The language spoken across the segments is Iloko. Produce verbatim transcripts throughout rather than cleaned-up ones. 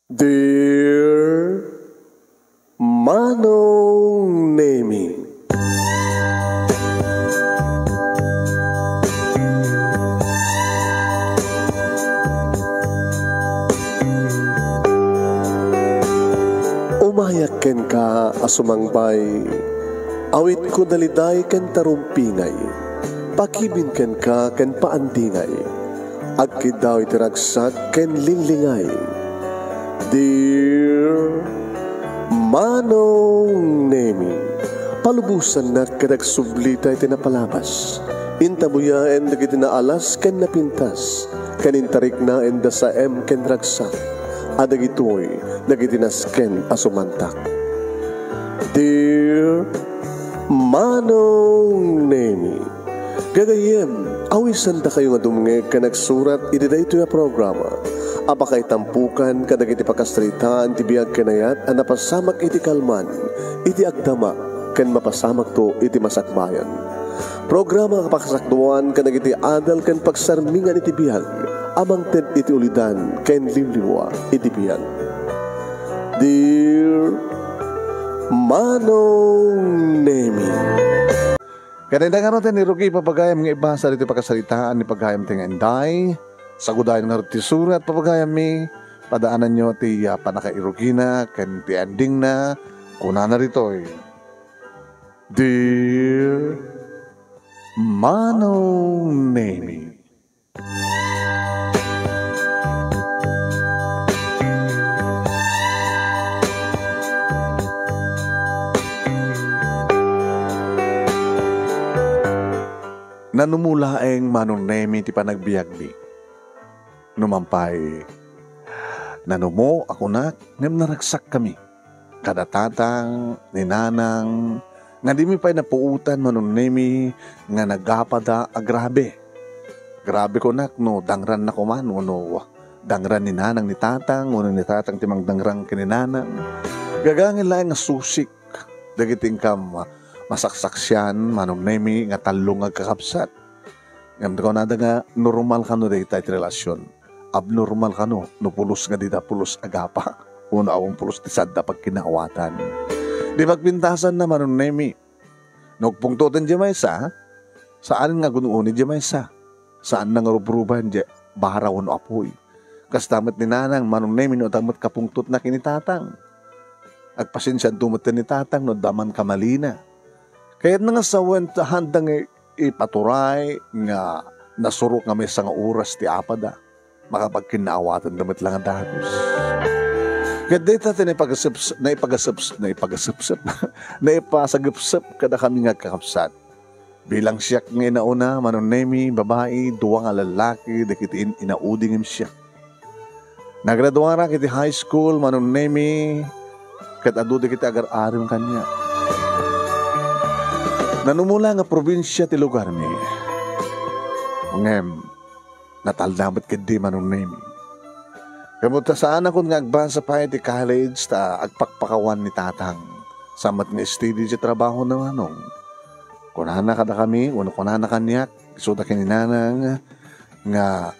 Dear Manong Nemi. Umayak kenka a sumangpay, awitko daliday ken tarumpingay, pakibin kenka ken paandingay, agkiddaw iti ragsak ken linglingay. Dear Manong Nemi, palubosannak ket agsublita iti napalabas. Intabuyaen dagiti naalas ken napintas, ken intariknaen da saem ken ragsak, a dagitoy dagiti nasken a sumantak. Dear Manong Nemi, gagayyem, awisandakayo nga dumngeg ken agsurat iti daytoy a programa a pakaitampokan kadagiti pakasaritaan ti biag ken ayat a napasamak iti kalman, iti agdama, ken mapasamakto iti masakbayan. Programa a pakasakduan kadagiti adal ken pagsarmingan iti biag a mangted iti ulidan ken limlimua iti biag. Dear Manong Nemi. Ken dayta ngarud ti rugi, papagayam, nga ibasa ditoy pakasaritaan ni pagayam ti nga inday. Sagudayen ngarud ti surat, papagayammi. Padaananyo ti, ah, pannakairugina ken ti endingna. Kunana ditoy, Dear Manong Nemi. Nanumo laeng, Manong Nemi, ti panagbiagmi. Numan pay, nanumo a kunak, ngem naragsakkami. Kada tatang, ni nanang, nga dimi pay napuotan, Manong Nemi, nga nagapada a grabe. Grabe kunak no dangranna koman, wenno dangran ni nanang ni tatang, wenno ni tatang ti mangdangrang ken ni nanang. Gagangay laeng nga susik dagiti inkam masaksaksian, Manong Nemi, nga tallo nga agkakabsat. Ngem kunada nga normal kano dayta ti relasyon. Abnormal kano no pulos nga dida pulos a gapa, wenno awan pulos ti sadda pagkinaawatan. Di pagpintasanna, Manong Nemi. No agpungtoten diay maysa, saan nga gun-oni diay maysa. Saanna nga rubrubaen diay bara wenno apuy. Kasta met ni nanang, Manong Nemi, no adda met kapungtotna ken ni tatang. Agpasensianto met ni tatang no adda man kamalina. Kayatna nga sawen ta haanda nga ipaturay nga nasurok nga maysa nga oras ti apada. Makapagkinnaawatanda met la nga dagus. Ket dayta ti naipagaseps-, naipagaseps-, naipagaseps-, naipasagepsep kadakami nga agkakabsat. Bilang siak nga inauna, Manong Nemi, babai, dua nga lallaki, dagiti in-, inaudi ngem siak. Nagraduarak iti high school, Manong Nemi, ket adu dagiti agar-arem kaniak. Nanumo la nga probinsia ti lugarmi. Ngem, natalna met ketdi, Manong Nemi. Ngem ta saanakon nga agbasa pay iti college ta agpakpakawan ni tatang. Sa met nga steady ti trabahona, Manong. Kunana kadakami, wenno kunana kaniak, isuda ken ni nanang, nga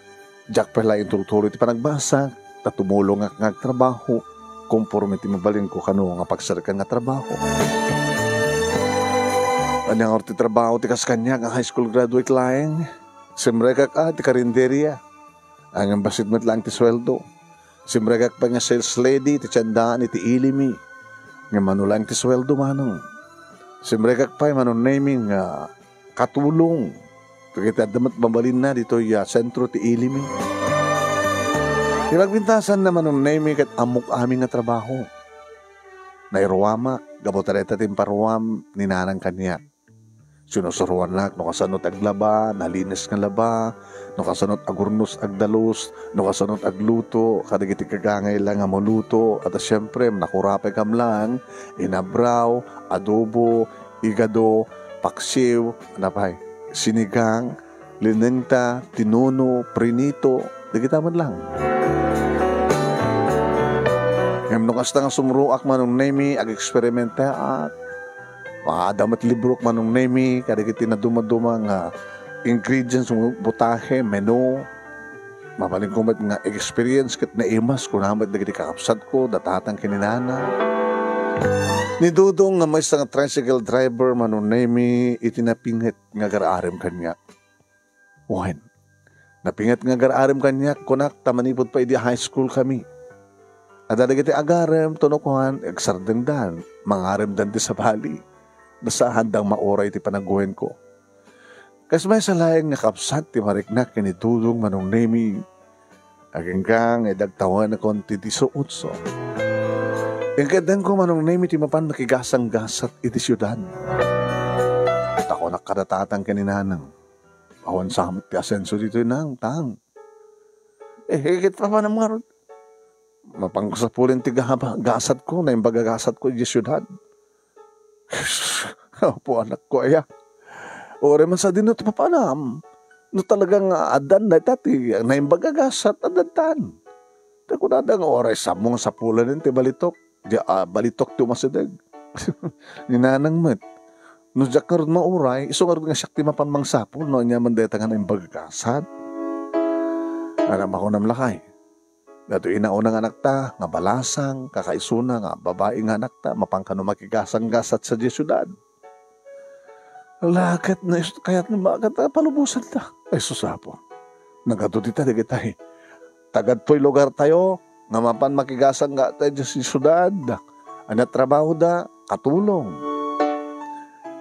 diak pay la intuloy-tuloy ti panagbasa, ta tumulongak nga agtrabaho, konforme ti mabalinko kano nga pagsarikan nga trabaho. Ania ngarud ti trabaho ti kas kaniak nga high school graduate laeng? Simrekak a ti karinderia. Ngem bassit met laeng ti sueldo. Simrekak pay nga sales lady ti tiendaan iti ilimi. Ngem mano laeng ti sueldo, Manong. Simrekak pay, Manong Nemi, nga katulong dagiti adda met mabalinna ditoy a sentro ti ilimi. Ti pagpintasanna, Manong Nemi, ket ammok amin nga trabaho. Nairuamak gapu ta dayta ti imparuam ni nanang kaniak. Sinusuroannak no kasano ti aglaba, nalinis nga laba, no kasano ti agurnos, agdalus, no kasano ti agluto, kadagiti gagangay la nga maluto, ata siempre, nakurapay kam lang, inabraw, adobo, igado, paksiw, napay, sinigang, linengta, tinuno, prinito, dagita met lang. Ngem no kasta nga sumroak, Manong Nemi, ag-eksperimentaak. Adda met librok, Manong Nemi, kadagiti nadumaduma nga ingredients, putahe, menu. Mabalinko met nga experience ket naimas ko met dagiti kakabsatko, da tatang ken ni nanang. Ni Dudong nga maysa nga tricycle driver, Manong Nemi, iti napinget nga agar-arem kaniak. Wen, napinget nga agar-arem kaniak, kunak, ta manipud pay idi high school kami. Adda dagiti agarem, tuno kuan, agsardengdan, mangaremdan ti sabali. Basta, haandang mauray ti panagguenko. Kas maysa laeng nga kabsat ti mariknak ken ni Dudong, Manong Nemi. Agingga nga idagtawenakon ti diso otso. Inkeddengko, Manong Nemi, ti mapan makigasanggasat iti siudad. Takunak kada tatang ken ni nanang. Awan sa met ti asenso ditoy, nang, tang. Eh, ket papanam ngarud? Mapanko sapulen ti gaba-, gasatko, naimbag a gasatko idiay siudad. Apo, anakko aya. Uray man sadino ti papanam. No talaga nga addan dayta ti naimbag a gasat, addantan. Ta kunada nga uray sammo nga sapulen ti balitok. Di, ah, balitok ti umasideg. Ni nanang met. No diak ngarud mauray, isu ngarud nga siak ti mapan mangsapul no aniaman dayta nga naimbag a gasat. Anak, makunam lakay. Datoy inauna nga anakta nga balasang, kakaisuna nga babai nga anakta, mapan kano makigasanggasat sadiay siudad. Ala, ket nais-, kayat nga maagat a palubosanta. Ay, sus, Apo. Nagadu dita dagitay. Tagadtoy lugartayo, nga mapan makigasanggasat idiay siudad. Ania trabahoda? Katulong.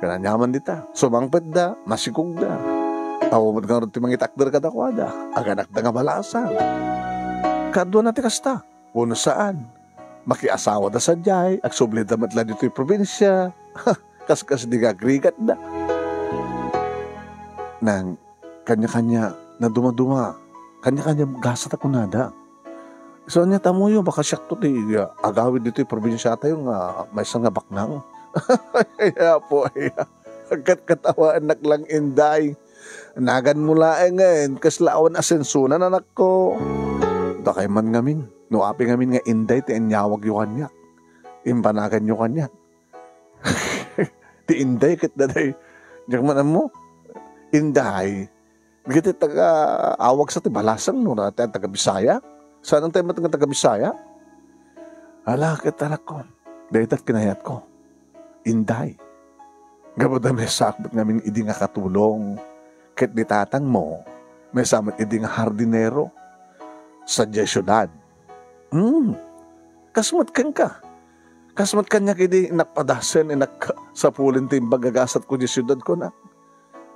Ket aniaman dita, sumangpetda, masikogda. Awan met ngarud ti mangitakder kadakuada. Aganakda nga balasang. Kaduana ti kasta. Wenno saan. Makiasawada sadiay, agsublida met la ditoy probinsia. Kaskasdi nga agrigatda. Nang kanya-kanya, nadumaduma, kanya-kanya gasat a kunada. So, ania, tammoyo, baka siakto ti, ah, agawid ditoy probinsiatayo nga maysa nga baknang. Ay, Apo, ay, agkatkatawaannak lang, Inday. Naganmo laengen, kasla awan asensonan, anakko. Dakay man ngamin, no apay ngamin nga Inday ti inyawagyo kaniak. Impanaganyo kaniak. Ti Inday ket daday, diak man ammo. Inday, dagiti taga-awagsa ti balasang no, ta-, taga-Bisaya. Saan tayo met nga taga-Bisaya? Ala, ket anakko, dayta ti kinayatko. Inday. Gapu ta maysaak met ngamin idi nga katulong. Ket ni tatangmo, maysa met idi nga hardinero. Sadiay siudad. Hmm. Kas met kenka. Kas met kaniak idi innak padasen, innak sapulen ti imbag a gasatko idiay siudadko, na.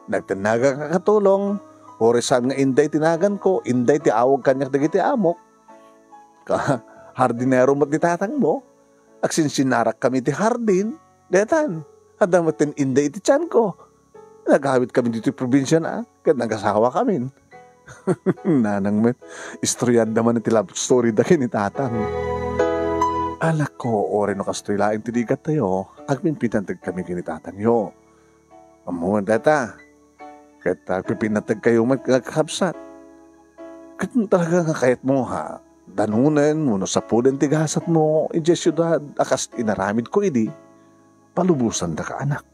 Nagtennagak a katulong, uray saan nga Inday ti naganko, Inday ti awag kaniak dagiti amok. Ka-, hardinero met ni tatangmo. Agsinsinarak kami iti hardin. Detan, adda met ti Inday iti tianko. Nagawid kami ditoy probinsia na, ket nagasawa kami. Nanang met, istoryaanda man ti love story da ken ni tatang. Anakko, uray no kastoy laeng ti ligattayo, agpinpinateg kami ken ni tatangyo. Ammoen dayta, ket agpipinateg kayo met nga kakabsat. Ket no talaga nga kayatmo, ha, danunen wenno sapulen ti gasatmo idiay siudad a kas inaramidko idi, palubosandaka, anak.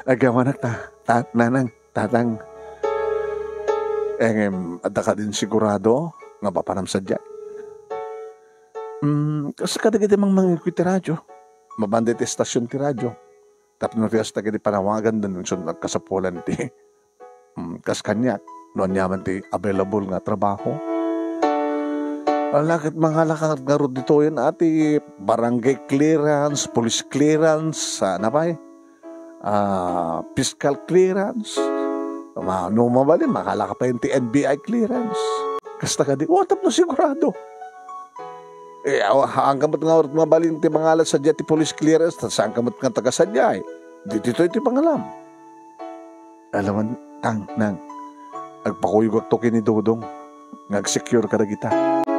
Agyamanak ta, ta-, nanang, tatang. Ngem, adda kadin sigurado nga mapanam sadiay? Hmm, kas kadagiti mangmangikuy ti radio. Mapan dayta ti estasion ti radio. Tapno ti hasta iti panawagan, denunsiaen, agkasapulan ti, mm, kas kaniak, no aniaman ti available nga trabaho. Ala, ket mangalaka ngarud ditoyen, a, ti barangay clearance, police clearance, a, napay? A, fiscal clearance. Ma-, no mabalin, mangalaka pay ti N B I clearance. Kasta kadi, o, tapno sigurado. Eh, aw-, haanka met nga mabalin ti mangalat sadiay ti police clearance, ta saanka met nga taga sadiay. Ditoy ti pangalam. Awan, tang, nang, agpakuyogakto ken ni Dodong nga agsecure kadagita.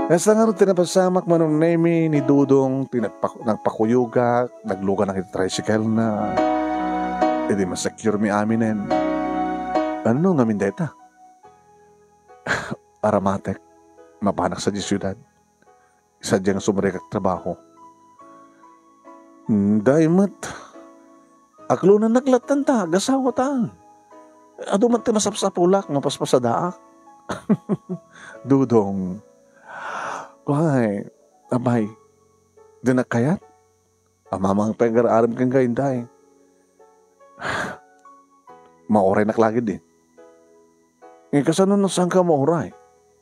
Kasta ngarud ti napasamak, Manong Nemi, ni Dodong ti nagpak-, nagpakuyogak, nagluganak iti tricycle na. Idi masecure mi aminen. Ano ngamin dayta? Aramatek, mapanak sadiay siudad. Sadiay nga sumrekak trabaho. Hmm, dayta met. Aklonannak latta ta, agasawa ta. Adu met ti masapsapulak, mapaspasadaak. Dudong. Kuay, abay, dinak kayat? Ammom pay nga agar-aramem kenka, Inday. Mauraynak la ketdi. Ngem kasano no saanka mauray?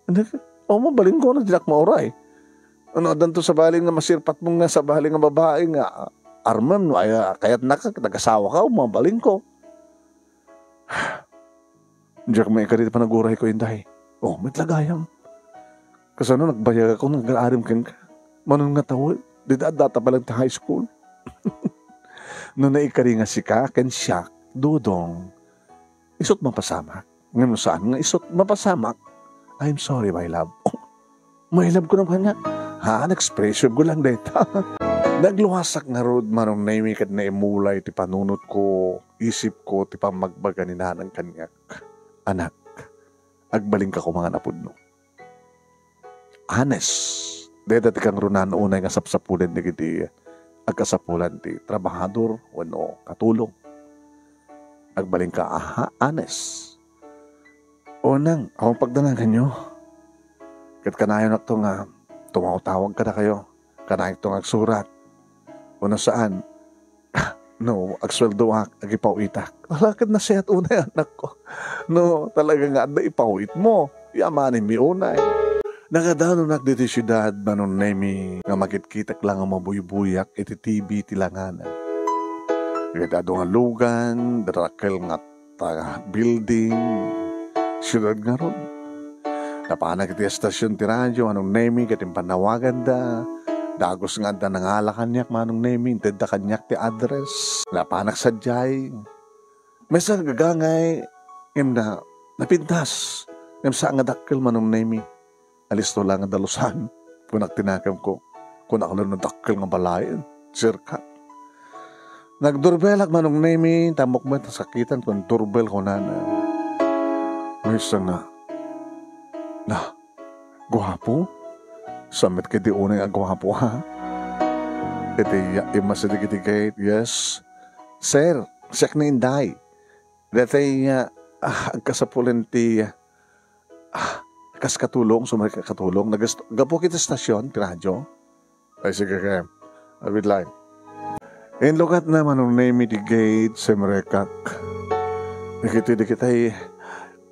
Anda ka? O, mabalinko no dinak mauray. No addanto sabali nga masirpatmo nga sabali nga babai nga armem no aya, kayatnaka, nag-asawaka, o, mabalinko. Diak maikari ti panagurayko, Inday. O, met la gayam. Kasano nagbayagak nga agar-aram kenka? Mano nga tawen, dita addata pay laeng ti high school. No naikari nga sika ken siak, Dudong, isut' mapasamak. Ngem no saan nga isut' mapasamak, I'm sorry, my love. My love ko naman nga. Ha, expression ko lang deta. Nagluasak ngarud, Manong Nemy, ket naimulay ti panunotko, isipko, ti pammagbaga ni nanang kaniak. Anak, agbalinka koma nga napudno. Honest. Dayta ti kangrunan unay nga sapsapulen dagiti agkasapulan ti trabahador wenno katulong. Agbalinka a honest. Unay, awan pagdanaganyo. Ket kanayonakto nga tumawtawag kadakayo. Kanayonakto nga agsurat. Wenno saan, no agsueldoak, agipaw-itak. Ala, ket nasayaat unay, anakko. No talaga nga adda ipaw-itmo, yamanenmi unay. Nakadanonak ditoy siudad, Manong Nemy, nga makitkitak la nga mabuybuyak iti T V ti langana. Ket adu nga lugan, dakkel nga ta building, siudad ngarud. Napanak iti estasion ti radio, Manong Nemy, ket impannawaganda. Dagus nga adda nangala kaniak, Manong Nemy, intedda kaniak ti address. Napanak sadiay. Maysa nga gagangay, ngem na, napintas. Ngem saan nga dakkel, Manong Nemy. Alisto la nga dalusan, kunak ti nakemko. Kunak la no dakkel nga balay, sirka. Nagdurbelak, Manong Nemy, tammok met nasakitan kun durbel kunana. Maysa nga, na, guapo? Saan met ketdi unay a guapo, ha? Iti ya-, immas iti gate, yes. Sir, siak ni Inday. Daytay, ah, ah, agkasapulan ti, ah, kas katulong, sumrekak katulong. Nagas-, gapu iti stasyon ti radyo. Ay, sige, kaya. Awid lang. Inlukatna, Manong Nemy, ti gate, sumrekak. Dagiti, dagiti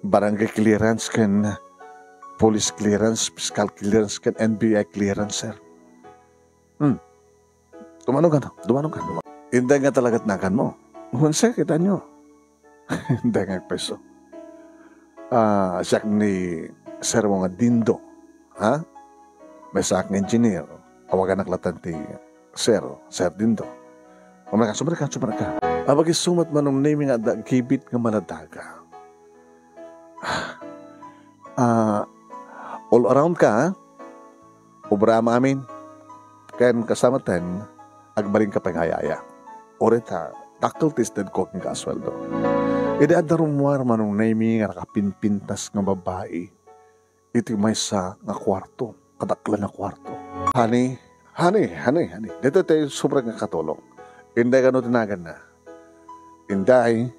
barangay clearance ken police clearance, fiscal clearance ken N B I clearance, sir. Hmm. Dumanugan, dumanugan, dumanugan. Inday nga talaga ti naganmo. Wen, sir, kitaenyo. Inday nga agpayso. Ah, siak ni sir mo nga Dindo. Ha? Maysaak nga engineer. Awaganak latta ti sir, Sir Dindo. Sumrekak, sumrekak, sumrekak. Apay, isu met, Manong Nemy, nga adda agbibit nga maladaga. Ah, all around ka, ha? Obra amin. Ken kasta met, agbalinka pay nga ayaya. Uray ta, dakkel ti istedko kenka a sueldo. Idi adda rummuar, Manong Nemy, nga nakapimpintas nga babai iti maysa nga kuarto, kadaklan a kuarto. Honey, honey, honey, honey. Daytoy ti sumrek nga katulong. Inday, kano ti naganna? Inday,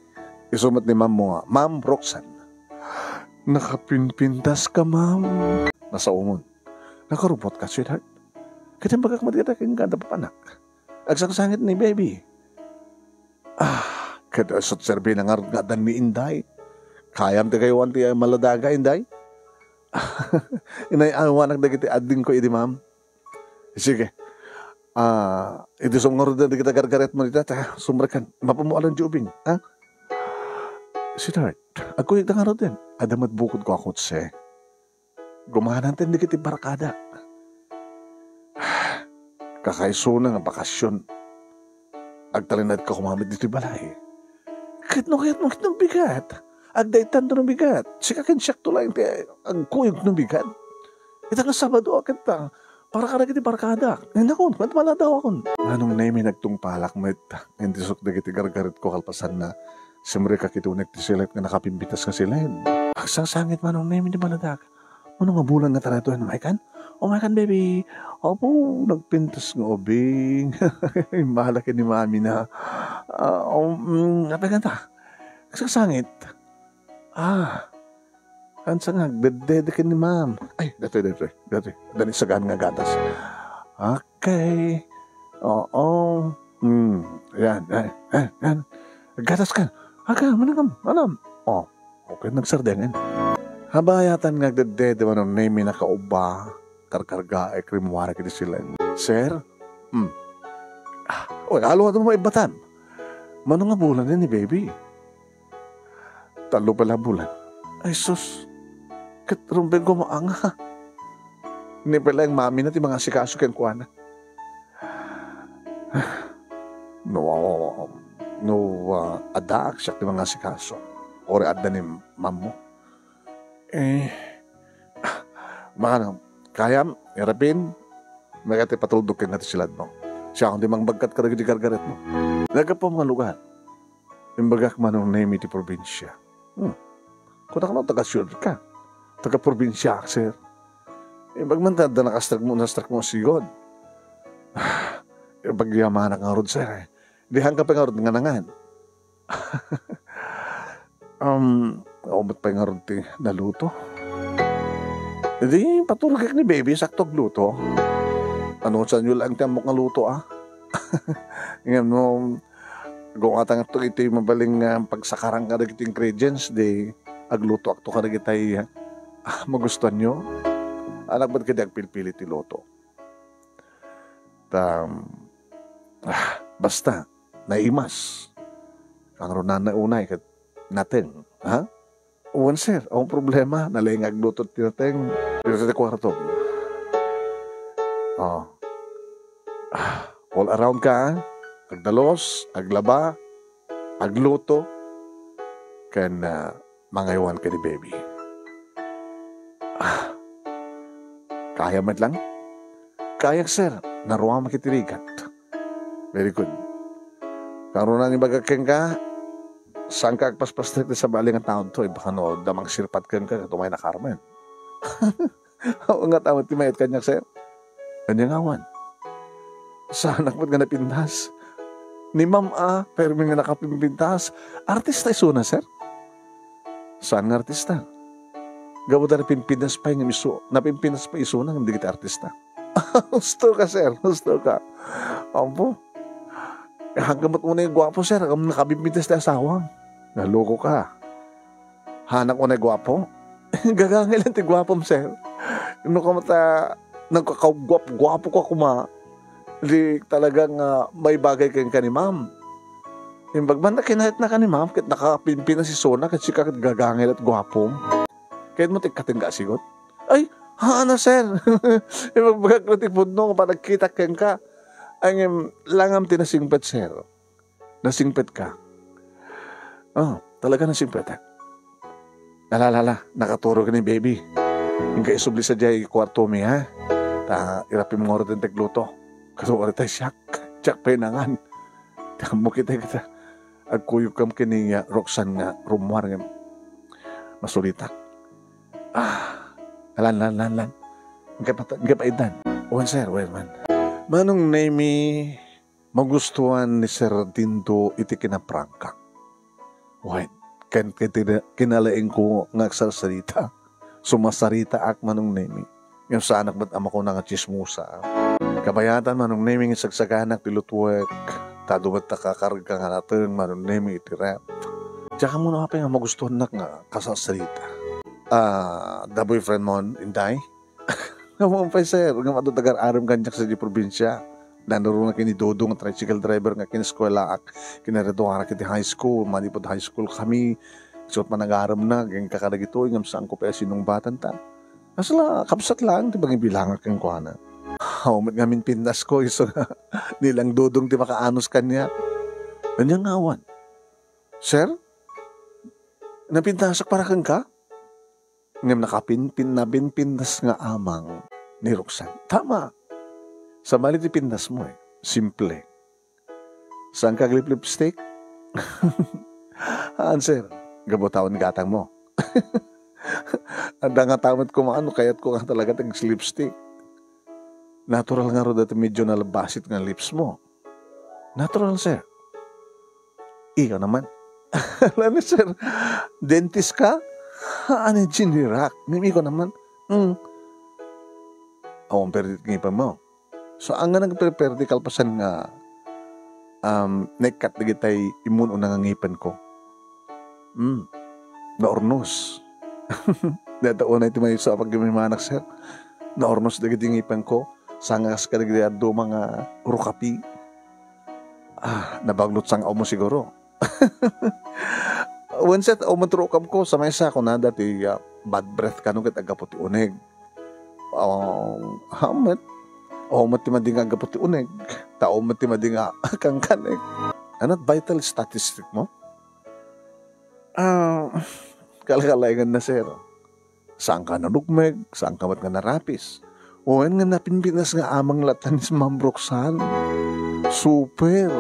isu met ni ma'am mo nga, Ma'am Roxanne. Nakapimpintas ka, ma'am. Nasaomon. Nakarubotka, sweetheart. Ket imbagak met ita kenka, adda papanak. Agsangsangit ni baby. Ah, ket isu ti serbina ngarud nga addan ni Inday. Kayam ti kaywan ti maladaga, Inday? Inay-awanak dagiti addingko idi, ma'am. Sige. Ah, idi sumngarud dagiti gargaretmo dita, ta, sumrekan. Mapammo alan di ubing, ha? Sweetheart, agkuyogta ngaruden. Adda met bukodko a kotse. Gumananten dagiti barkadak. Kakaisuna nga bakasion. Agtalinaedka koma met ditoy balay. Ket no kayatmo ket no bigat. Agdaytanto no bigat. Sika ken siakto laeng ti agkuyog no bigat. Ita nga Sabado a ket ta, para kadagiti barkadak. Ay, naku, ket maladawakon. Manong Nemy, nagtungpalak met. Intisok dagiti gargaretko kalpasanna. Simrekak iti unek ti siled nga nakapimpintas nga siled. Agsangsangit, Manong Nemy, ti baladak. Mano nga bulan nga tarayto, umaykan? Umaykan, baby. Apo, nagpintas nga ubing. Imbagak ni mami na. Ah, um, mm, apay kanta? Agsangsangit. Ah, Haan sa nga, agdedede ken ni ma'am. Ay, datoy, datoy, datoy. Adda ni sagan nga gatas. Okay. Oo. Hmm. Yan, yan, yan, yan. Gatas ka. Aga, manangam, manam. Oh, okay, nagsardengan. Habayatan nga agdedede Manong Nemi, nakaubba, karkargaek, rimmuarek iti siled. Sir? Hmm. Ah, oy, alo, ano mo ibatam? Mano nga bulan ni baby? Tallo pala bulan. Ay, sus. Ket rumbeng ko maanga. Ni pala ang mami na ti mangasikaso kenkuana. No, no, ah, addaak siak ti mangasikaso. Ori adda ni mammo. Eh, ah, makano, kayam, irapin, magati patuldo ken nga ti siladmo. Siak ti mangbagkat kadagiti gargaretmo. Naggapu nga lugar. Imbagak Manong Nemi ti probinsia. Hmm. Kunak no, taga siyudad ka. Taga probinsia, sir. Imbag man ta, adda nakastrek mo, nastrek mo, sigod. Ibagyamanak nga rod, sir, eh. Di hangka pa nga rod nga nangan. Um, umot pa nga rod ti naluto. Di, paturgek ni baby, sakto agluto. Ano, saan nyo lang ti ammok nga luto, ah? Ngem no, Gungatangto iti mabalin nga pagsakaran kadagiti ingredients, di aglutoakto kadagitay, ah, magustuanyo. Anak, ba't kadi agpilpili ti luto? Ta, ah, basta, naimas. Kangrunana unay ket nateng, ha? Wen, sir, ang problema, nalengag luto ti nateng. Dito sa kwarto. Oh. Ah, all around ka, ah. Agdalos, aglaba, agluto, ken, ah, mangaywan ka ni baby. Ah, kaya met lang? Kayak, sir. Naruamak iti rigat. Very good. Kangrunaan, ibagak kenka, saanka agpaspastek ti sabali nga taon to, eh, baka no, adda mangsirpat kenka, ket umay na Carmen. Awan nga taon ti mayat kaniak, sir. Ania nga awan? Saanak met nga napintas. Ni ma'am a, permi nga nakapimpintas. Artista isuna, sir? Saan nga artista? Gapu ta napimpinas pay nga isu-, napimpinas pay isuna nga dagiti artista. Husto ka, sir. Husto ka. Ampo. Hanggang ba't unay guwapo, sir? Ang nakabimbintas ti asawam. Naloko ka. Hanak unay guwapo? Gagangilan ti guwapom, sir. No, kamata, nagkakaguwap-guwapo ka kuma. Di talagang, ah, may bagay kenka ni ma'am. Imbag man, kinahit na ka ni ma'am, ket nakapinpina si Sona, ket sika ket gagangil at guwapom. Ket mo, tikkaten ka asigot? Ay, haana, sir. Ibagbagak na ti pudno nga panagkitak kenka. Ay, ngem, langam ti nasingpet, sir. Nasingpet ka. Oh, talaga nasingpet, ha? Ala, ala, ala, nakaturog ni baby. Inka isubli sa jay kwarto mi, ha? Ta, irapim nga oro ti tagluto. Kaso ori tay siak. Siak pay nangan. Tammo kita, kita. Agkuyog kam kini, ah, Roxanne nga rummuar nga masulitak. Ah, alan, lan, lan, lan. Inka pa, inka pa idan. Wen, sir, wen man. Manong Nemi, magustuan ni Sir Dindo iti kinaprangkak. Wen, ken, ken iti kinalaingko nga agsarsarita. Sumasaritaak, Manong Nemi. Ngem saanak met a makuna nga tsismosa. Kabayatan, Manong Nemi, nga sagsaganak ti lutuek. Ta adu met ta kakarga nga nateng, Manong Nemi, iti ref. Diak ammo no apay nga magustuannak nga kasarsarita. Ah, the boyfriend mo, Inday? Awan pay, sir, ngem adu tagar-arem kaniak sa di probinsia. Nanurona ken ni Dodong nga tricycle driver nga kineskuelaak. Kinaratuarak iti high school, manipud high school kami. Isu't managarem na, ken kakadagitoy, ngem saanko pay a sinungbatan ta. Kasla, kabsat laeng ti pangibilangak kenkuana. Awan met ngamin pintasko, isu nga ni lang Dodong ti makaanos kaniak. Ania nga awan? Sir? Napintasak para kenka? Ngem nakapin-, pin-, napinpintas nga amang ni Roxanne. Tama. Sabali ti pintasmo, eh. Simple. Saan ka aglip-lipstick? Haan, sir. Gapu ta awan gatangmo. Adda nga tamet kumaan no kayatko nga talaga ti aglipstick. Natural ngarud ti medyo nalabasit nga lips mo. Natural, sir. Ikaw naman. Alam mo, sir, dentist ka? Haan, engineerak. Ngem ikaw naman, hmm. Awan perdi ti ngipenmo. Saan nga nagperperdi kalpasan nga, um, naikkat dagitay immun-una nga ngipenko. Hmm. Naurnos. Dayta unay ti maysa a pagimmanak, sir. Naurnos dagiti ngipenko. Saan nga kas kadagiti dadduma nga rukapi. Ah, nabaglot sang-awmo siguro. Wen, sir, umay ti rukabko, sa maysa kunada ti, ah, bad breath kano ket aggapu ti uneg. Ah, haan met. Awan met ti madi nga aggapu ti uneg. Ta awan met ti madi nga kankanek. Anat vital statistic mo? Ah, kalkalaingan na, sir. Saanka nadukmeg, saanka met nga narapis. Wen nga napinpinas nga amang latta ni Ma'am Roxanne. Super.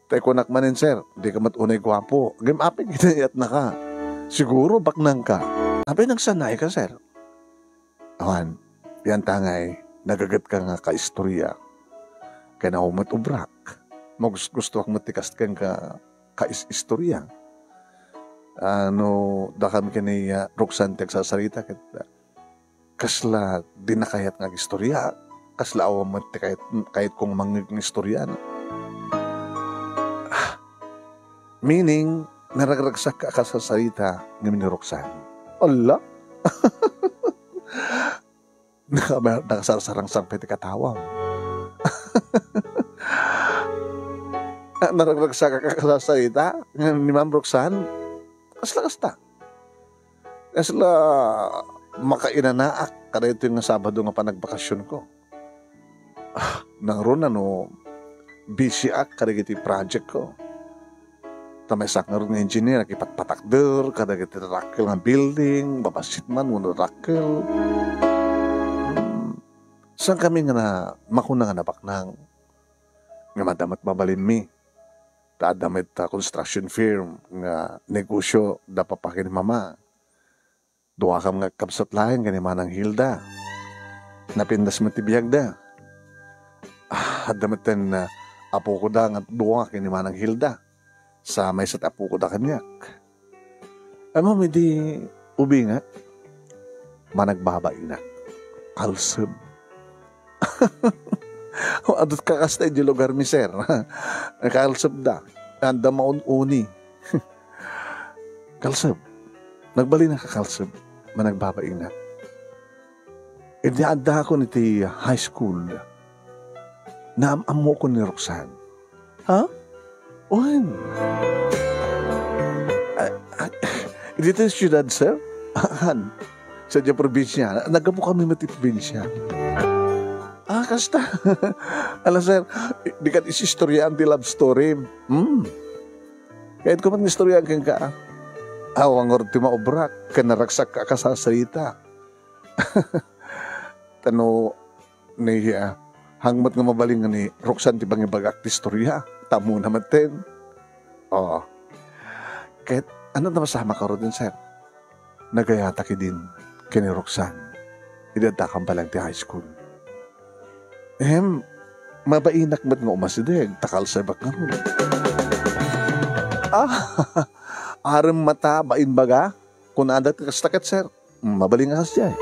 Tay kunak manen, sir, dika met unay guapo. Ngem apay kinayatnaka? Siguro baknangka. Apay nagsanayka, sir? Awan, yan tangay, nagagetka nga kaistorya. Ken awan met ubrak. Magus-, gustoak met ti kas-, kenka kais-istorya. Ah, no dakami ken ni, ah, Roxanne ti agsasarita ket, ah, kasla dina kayat nga agistorya, kasla awan met ti kayat, kayatko nga mangngeg nga istorya, no? Ah, meaning, naragragsak a kasasarita ngem ni Roxanne. Ala? Naka-, nakasarsarangsak pay ti katawam. Ah, naragragsak a kasasarita ngem ni Ma'am Roxanne. Kasla kasta. Kasla makainanaak kadaytoy nga Sabado nga panagbakasionko. Ah, nangruna no busy-ak kadagiti project ko. Ta maysaak ngarud nga engineer, akipatpatakder kadagiti dakkel nga building, babassit man wenno dakkel. Hmm. Saan kami nga na-, makuna nga nabaknang? Ngem adda met mabalinmi. Ta adda met, ah, construction firm nga negosio da papa ken mama. Duakam nga agkabsat laeng ken ni Manang Hilda. Napintas met ti biagda. Ah, adda metten, ah, apokoda nga dua ken ni Manang Hilda. Sa maysa ti apokoda kaniak. Ammom idi ubingak, managbabainak. Kalseb. Adu kakasta idiay lugarmi, sir. Kalsebda. Adda maun-uni. Kalseb. Nagbalinaka, kalseb. Managbabainak. Idi addakon iti high school, naam-ammokon ni Roxanne. Ha? Wen? Ah, ah, ditoy siudad, sir? Haan. Sadiay probinsia. Naggapu kami met iti probinsia. Ah, kasta. Ala, sir, dikan isistoriaan ti love story. Hmm. Kayatko met nga istoriaan kenka. Awan ngarud ti maubrak ken naragsak a kasasarita. Ta no, ni, ah, hangmet nga mabalin nga ni Roxanne ti pangibagak ti istoria, ta ammona metten. Oo. Ket, ania ti napasamak ngaruden, sir? Nagayatak idin ken ni Roxanne. Idi addakami laeng ti high school. Ehem, mabainak met nga umasideg, ta kalsebak ngarud. Ah, arem mata, bain baga? Kunada ti kasta ket, sir. Mabalin nga kasdiay.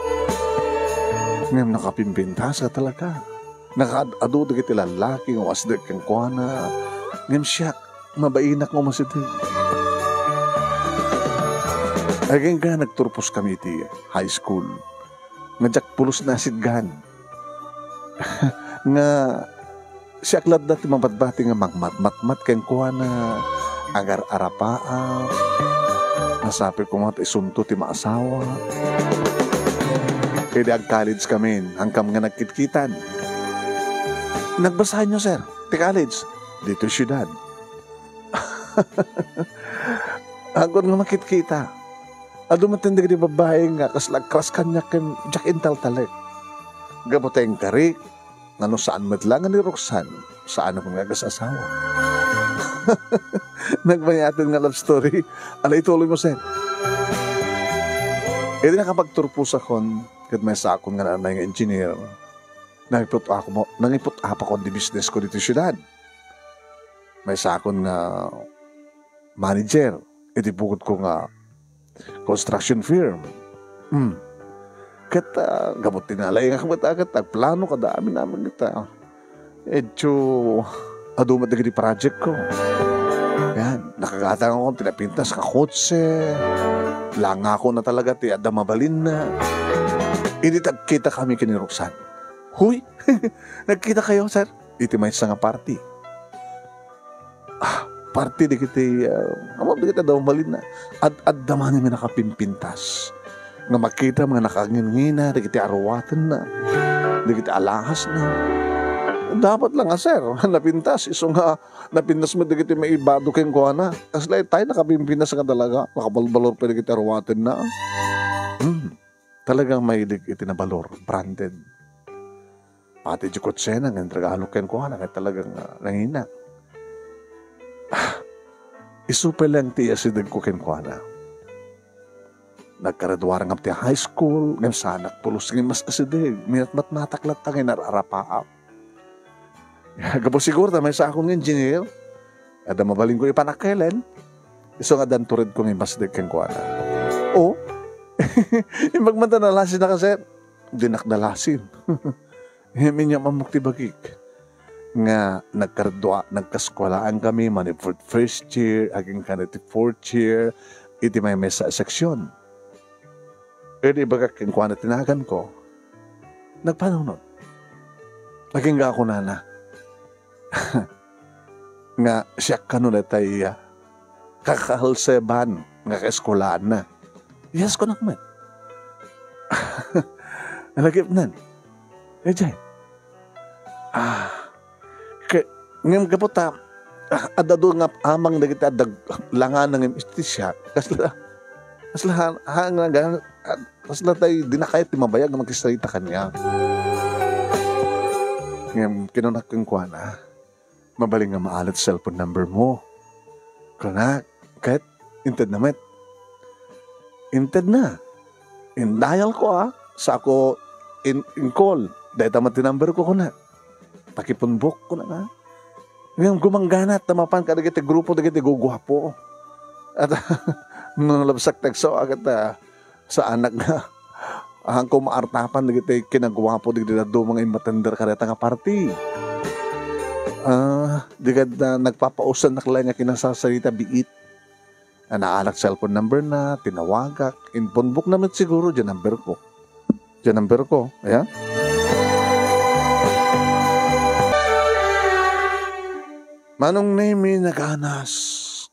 Ngem nakapimpintas nga talaga. Nakaad-adu dagiti lallaki nga umasideg kenkuana. Ngem siak, mabainak nga umasideg. Agingga nagturposkami iti high school. Nga diak pulos nasidgan. Nga siak lattan ti mabatbati nga mangmatmatmat kenkuana, agar-arapaap, nasapit koma ta isunto ti maasawa. Idi ag-college kamin, hankam nga nagkitkitan. Nagbasaenyo, sir, ti college? Ditoy siudad. Awan nga makitkita. Adu met dagiti babbai nga kasla agkras kaniak ken diak intaltalek. Gapu ta inkarik, nga no saan met la nga ni Roxanne, saanakon nga agas-asawa. Nagmayaten nga love story. Ala, ituloy mo, sir. Idi nakapagturposakon, ket maysaakon nga naanay nga engineer, nangiput-, ako mo, nangiput-apakon ti business ko ditoy siudad. Maysaakon nga manager. iti pukotko nga construction firm. Hmm. Ket, ah, gapu ti nalaingak met a ket agplano kada amin-amin ket, ah, isu adu met dagiti projectko. Yan, nakagatangakon ti napintas nga kotse. Langakonna talaga ti adda mabalinna. Idi nagkitakami ken ni Roxanne. Huy! Nagkitakayo, sir? Iti maysa nga party. Ah, party dagiti, ah, ammom dagiti adda mabalinna. Ad-, adda manen nga nakapimpintas. Nga makitam nga nakangingina dagiti aruatenna, dagiti alahasna. Dapat la nga, sir, napintas. Isu nga napintas met dagiti maibado kenkuana. Kasla itay nakapimpintas nga talaga. Nakabalbalor pay dagiti aruatenna. Hmm. Talagang mahilig iti nabalor, branded. Pati di kotsena nga inregalo kenkuana ket talagang, ah, nangina. Ah, isu pay laeng ti asidegko kenkuana. Naggraduar nga ti high school, ngem saanak pulos nga mas asideg. Minatmatmatak latta nga inararapaak. Gapu siguro ta maysa akon nga engineer. Adda mabalinko ipanakkelen. Isu nga addan turedko nga imbasdek kenkuana. O, imbag man ta nalasinaka, sir. Dinak nalasin. Ngem inyam ammok ti bagik nga nagkardua-, nagkaskuelaan kami, manipud first year, agingga iti fourth year, iti maymaysa a seksyon. Idi ibagak kenkuana ti naganko, nagpanunot. Agingga kunana, nga siak kano daytay, ah, kakalseban nga kaeskulaanna. Yes, kunak met. Nalagipnan. Idiay. Ah, ke-, ngem gapu ta, ah, adda adu nga amang dagiti adda langana ngem iti siak. Kasla, kasla ha-, ha-, nga, ah, kasla tay dinakayat ti mabayag nga makisarita kaniak. Ngem kinunak kenkuana, "Mabalin nga maalat cellphone number mo." Kunak, ket intedna met. Intedna. In-dial ko, ah, sako in-, in-call. Dayta met ti number ko, kunak. Pakipunbok, kunak, ah. Ngem gumanggana ta mapan kadagiti grupo dagiti guguapo. At no nalabsak ti agsaw, ah, ket, ah, saanak nga. Ahanko maartapan dagiti kinaguapo dagiti dadduma nga immatender kadayta nga party. Ah, di kad, ah, nagpapausannak laeng nga kinasasarita biit. Ah, naalak cellphone number na, tinawagak, impunbokna met siguro diay number ko. Diay number ko, ya? Manong Nemy Naganas,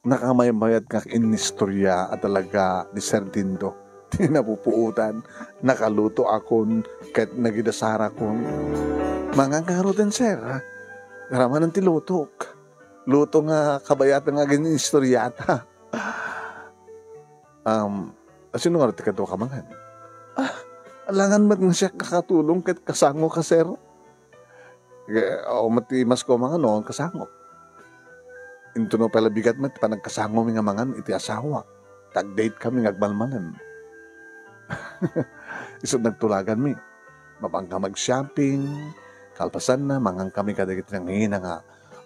nakamaymayat nga inistorya a talaga ni Sir Dindo. Ti napupuotan, nakalutoakon ket nagidasarakon. Mangan ka ngaruden, sir, ha? Aramanen ti lutok. Luto nga kabayatan nga agin-istoryata. Um, asino ngarud ti kaduak a mangan? Ah, alangan met nga siak kakatulong ket kasangoka, sir. Ge-, awan met ti imasko a mangan no kasangok. Intono pay la bigat met ti panagkasangomi nga mangan iti asawak. Ta agdate kami nga agmalmalem. Isu nagtulaganmi. Mapanka mag-shopping, kalpasanna, mangankami kadagiti nangina nga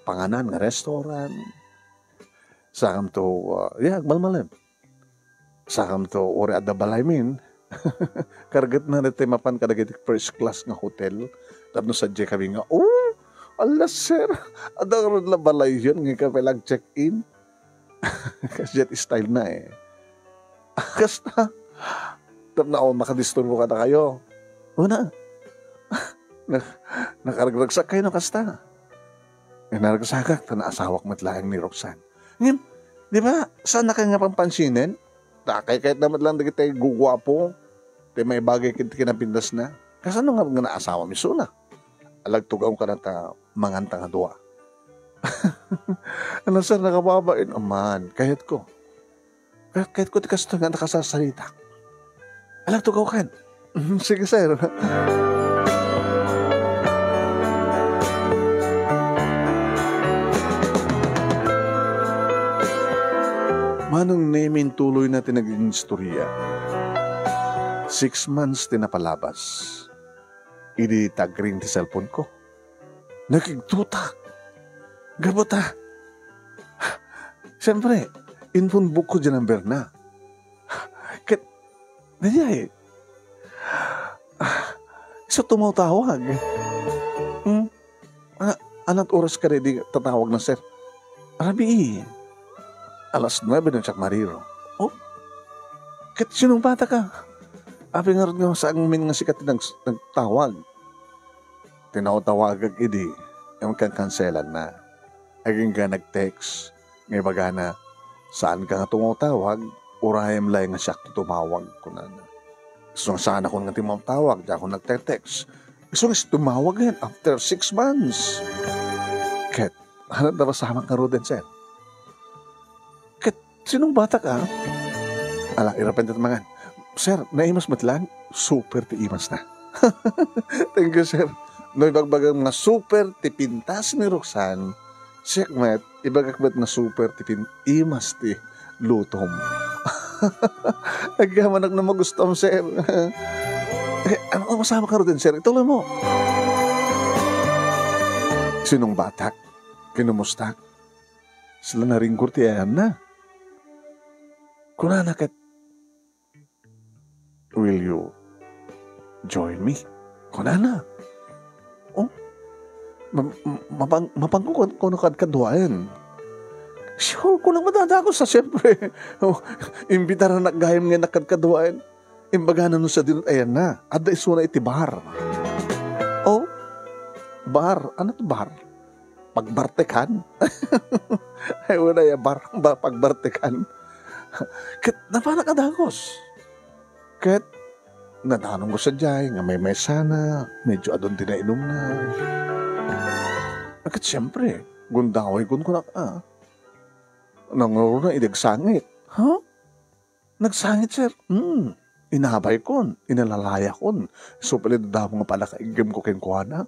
panganan nga restaurant. Sakamto, ah, ya, agmalmalem. Sakamto, uray adda balaymin. Kargetna daytoy mapan kadagiti first class nga hotel. Tapno sadiay kami nga, "Oh, ala, sir, adda ngarud la balayyon nga isu pay la ag-check-in." Kasdiay ti style na, eh. Kasta. Tapno awan makadisturbo kadakayo. Una. Na-, nakaragragsak kayo no kasta. Eh, naragsakak, ta naasawak met laeng ni Roxanne. Ngem, di ba, saan na kayo nga pampansinen? Ta kaykayatna met lang dagiti guguapo, ti maibagay ket kinapindasna. Kasano nga, nga naasawam isuna? Alagtugaw ka na ta manganta nga dua. Ano, sir, nakababain? Aman, kayat ko. Kayat, kayat ko ti kastoy nga nakasarsarita. Alagtugaw kan. Mhm, sige, sir. Manong Nemy, intuloy na ti naging istorya. Six months ti napalabas. Idi tagring ti cellphone ko. Nakigtutak. Gapu ta. Siyempre, Inphone book ko diay number na. Ket, daydiay, ah, isu tumawtawag. Hmm? Ana-, anat oras kadi ti tatawag na, sir? Rabii. Alas nuebe no siak mariro. Oh? Ket sinong bata ka? Apay ngarud nga saanmin nga sika ti nag-, nagtawag? Tinawtawagak idi, ngem kankanselanna. Agingga nag-text, nga ibagana, "Saanka nga tumawtawag, urayem laeng nga siak ti tumawag," kunana. Isu nga saanakon nga tumawtawag, diakon nagte-text. Isu nga tumawag ken after six months. Ket, ano, napasamak ngaruden, sir? Ket, sinong bata ka? Ala, irapen ti mangan. Sir, naimas met lang, super ti imas na. Thank you, sir. No ibagbagam nga super ti pintas ni Roxanne, siak met, ibagak met nga super ti pin-, imas ti lutom. Agyamanak no magustom, sir. Eh, ano, ano masama ka rin, sir? Ituloy mo. Sinong batak? Kinumustak? Sila naringgor ti ayanna. Kunana ket, "Will you join me?" Kunana. Oh, ma-, ma-, mapang-, mapangko kun-, kuno kadkaduaen. Sure, kunak madadagos a, siyempre. Oh, imbitaranak gayam nga nakadkaduaen. Imbagana no sadino ti ayanna. Adda isuna iti bar. Oh, bar. Ano ti bar? Pagbartekan? Ay, wala ya bar, ba, pagbartekan. Ket napanak a dagos. Ket nadanonko sadiay nga maymaysana, medyo adun ti nainumna. Ket siempre, gundaway kunkunak a. Nangruna idi agsangit. Ha? Nagsangit, sir. Hmm. Inabaykon, inalalayakon. Isu pay la ti damo nga pannakaiggem ko kenkuana.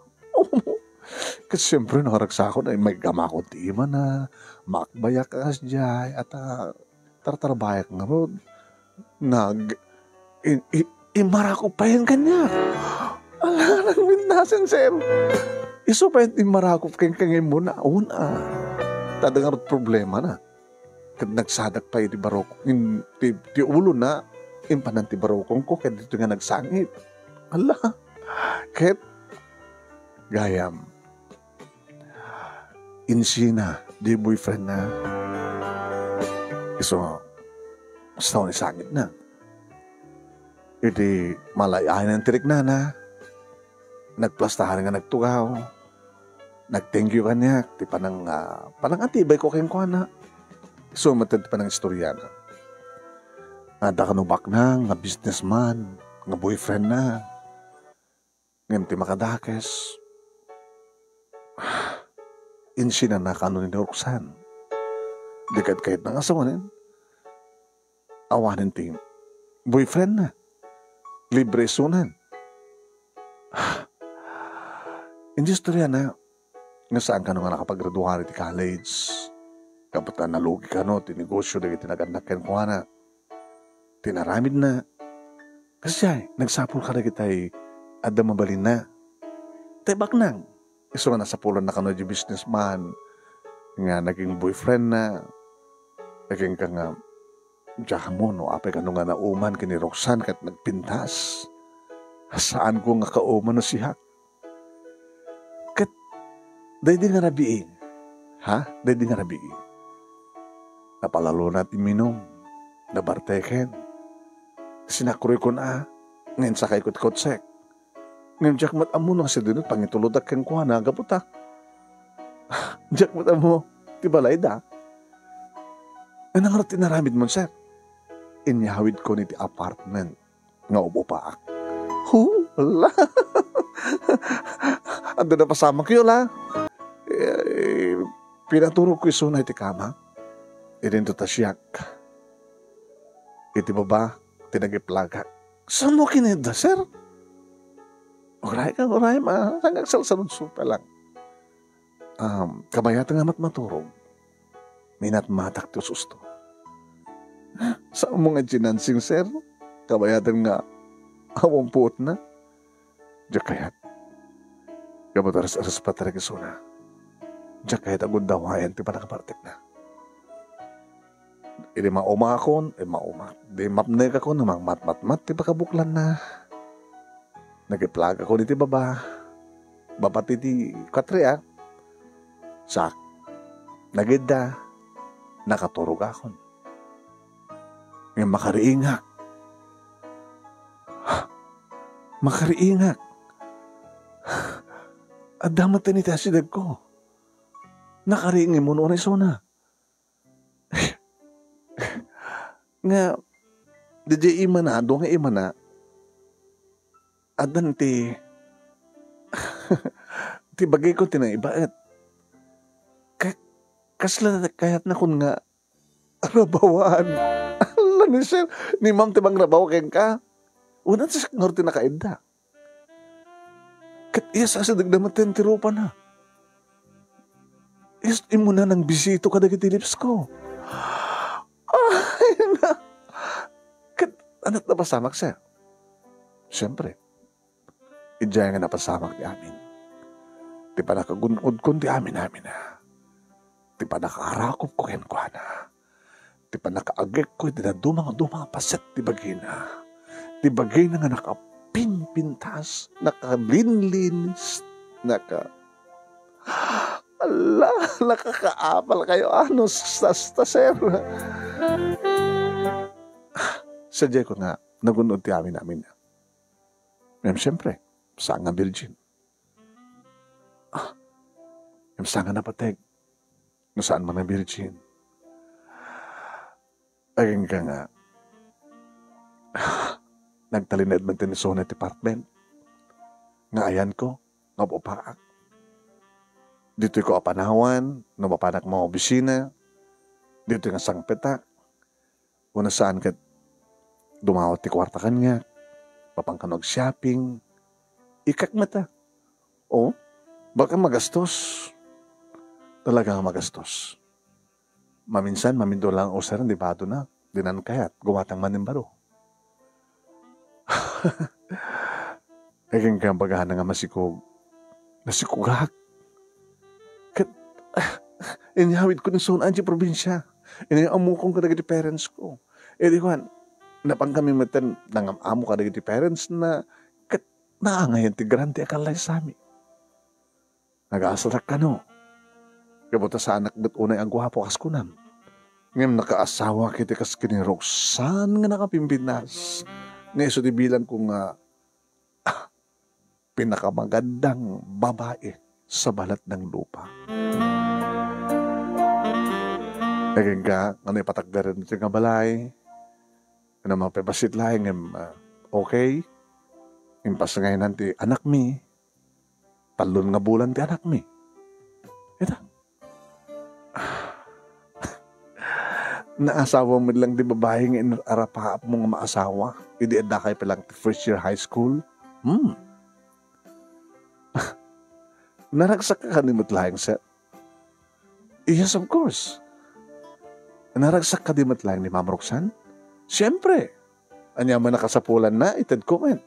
Ket siempre, nangaragsakon a immay gamakon ti imana, makbayak a kasdiay, at, ah, tartarbayak ngarud. Nag-, in-, i-, immarakop payen kaniak. Ala, nagmindasen, sir. Isu payen immarakop ken kangimuna, una. Ta adda ngarud problemana. Ket nagsadak pay iti barok-, in-, ti, ti ulona, impanan ti barukongko, ket ditoy nga nagsangit. Ala, ket gayam, insina, di boyfriend na. Isu, basta ni sangit na. Iti malay-ayan ti riknana, nagplastaran nga nagtugaw. Nag-thank you kaniak ti panang-, ah, panangatibayko kenkuana. Isu met ti panangistoriana. Adda kano baknang nga businessman, nga boyfriend na. Ngem ti makadakes, insinana kano ni Roxanne. Di kayat-kayatna nga asawanen. Awanen ti boyfriend na. Libre isunan. Indi istorya na nga saan kano nga nakapagraduar iti college. Gapu ta nalugi kano ti negosyo dagiti nagannak kenkuana. Ti inaramidna, kasdiay, nagsapul kadagitay adda mabalinna. Tay baknang, isu nga nasapulanna kano di businessman nga naging boyfriend na. Naging ka nga, diak ammo no apay kano nga nauman ken ni Roxanne ket nagpintas. Saanko nga kauman no siak. Ket daydi nga rabii, ha? Daydi nga rabii. Napalalona ti minum, nabarteken. Sinakroykon a, nga insakayko ti kotsek. Ngem diak met ammo no sadino ti pangitulodak kenkuana gapu ta diak met ammo ti balayda. Ania ngarud ti inaramidmon, sir? Inyawidkon iti apartment nga ub-upaak. Hula! Adda napasamakyo la. Eh, pinaturogko isuna iti kama. Idinto ta siak. Iti baba, ti nagiplagak. Saan mo kinayatda, sir? Uray ka, uray, ma. Saan ka agsalsaludsupa lang? Um, kabayatan nga mat-, maturog. Minatmatak ti ususto. Saan mo nga itinansing, sir? Kabayatan nga awan puot na. Diak kayat. Gapu ta res-, respetar isuna. Diak kayat a gundawayan ti panakabartekna. Idi maumakon, eh, maumak. Di mapnekakon, mangmatmatmat ti pakabuklanna. Nagiplag ako diti baba. Baba ti, ti katria. Sak. Nagidda. Nakaturogakon. Ngem makariingak. Makariingak. Adda met ti asidegko. Nakariingmo no isuna. Nga, didiay imana, adu nga imana, addan ti, ti bagiko ti naibaet. Ka-, kasla kayatnakon nga rabawan. Ala ni sir, ni ma'am ti mangrabaw kenka. Wala ti sakngar ti nakaidda. Ket iya sa asidegda met ti rupana. Is-, immuna nang bisito kadagiti lips ko. Ay, na. Ket, ania ti napasamak, sir? Siyempre, idiay nga napasamak ti amin. Ti panakagun-odkon ti amin-amin, ah. Ti pannakaarakopko kenkuana. Ti pannakaagekko iti dadduma nga duma nga paset ti bagina. Ti bagina nga nakapimpintas, nakalinlinis, naka-, ala, nakakaapal kayo, ano, sasta, sir. Sadiay ko nga, nagun-od ti amin-amin. Ngem, siyempre, saan nga virgin. Ah, ngem saan nga napateg. No saan man nga virgin. Agingga nga, nagtalinaed man ti ni Sona department. Nga ayanko, nga upaak. Ditoy ko apanawan, no mapanak maobisina. Ditoy nga sangpetak. Uno saan ket dumawat ti kuarta kaniak, mapan kano ag-shopping. Ikkak met a. O, baka magastos. Talaga nga magastos. Maminsan, mamindula nga usaren, di bado na. Dinan kayat, gumatang man nin baro. Agingga baganan nga masikog. Nasikogak. Ket, ah, inyawidko ni Sona idiay probinsia. Inay-ammokon kadagiti parents ko. Idi kuan, napan kami metten nangam-amo kadagiti parents na, ket naangayan ti grande a kallaysami. Nagasarak kano. Gapu ta saanak met unay a guapo kas kunam. Ngem nakaasawak iti kas ken ni Roxanne nga nakapimpintas. Nga isu ti bilang ko nga, ah, pinakamagandang babae sa balat ng lupa. Agingga, ngano ipatagdaren ditoy nga balay? Ngano mapibassit laeng, em, ah, okay? Impas nga inan ti anakmi, tallon nga bulan ti anakmi. Ita. Naasawa met lang ti babae nga inarapaapmo nga maasawa. Idi addakay pa lang ti first year high school. Hmm. Naragsak ka kadi met laeng, sir? Yes, of course. Naragsak kadi met laeng ni Ma'am Roxanne? Siyempre. Ania man a kasapulanna, itedko met.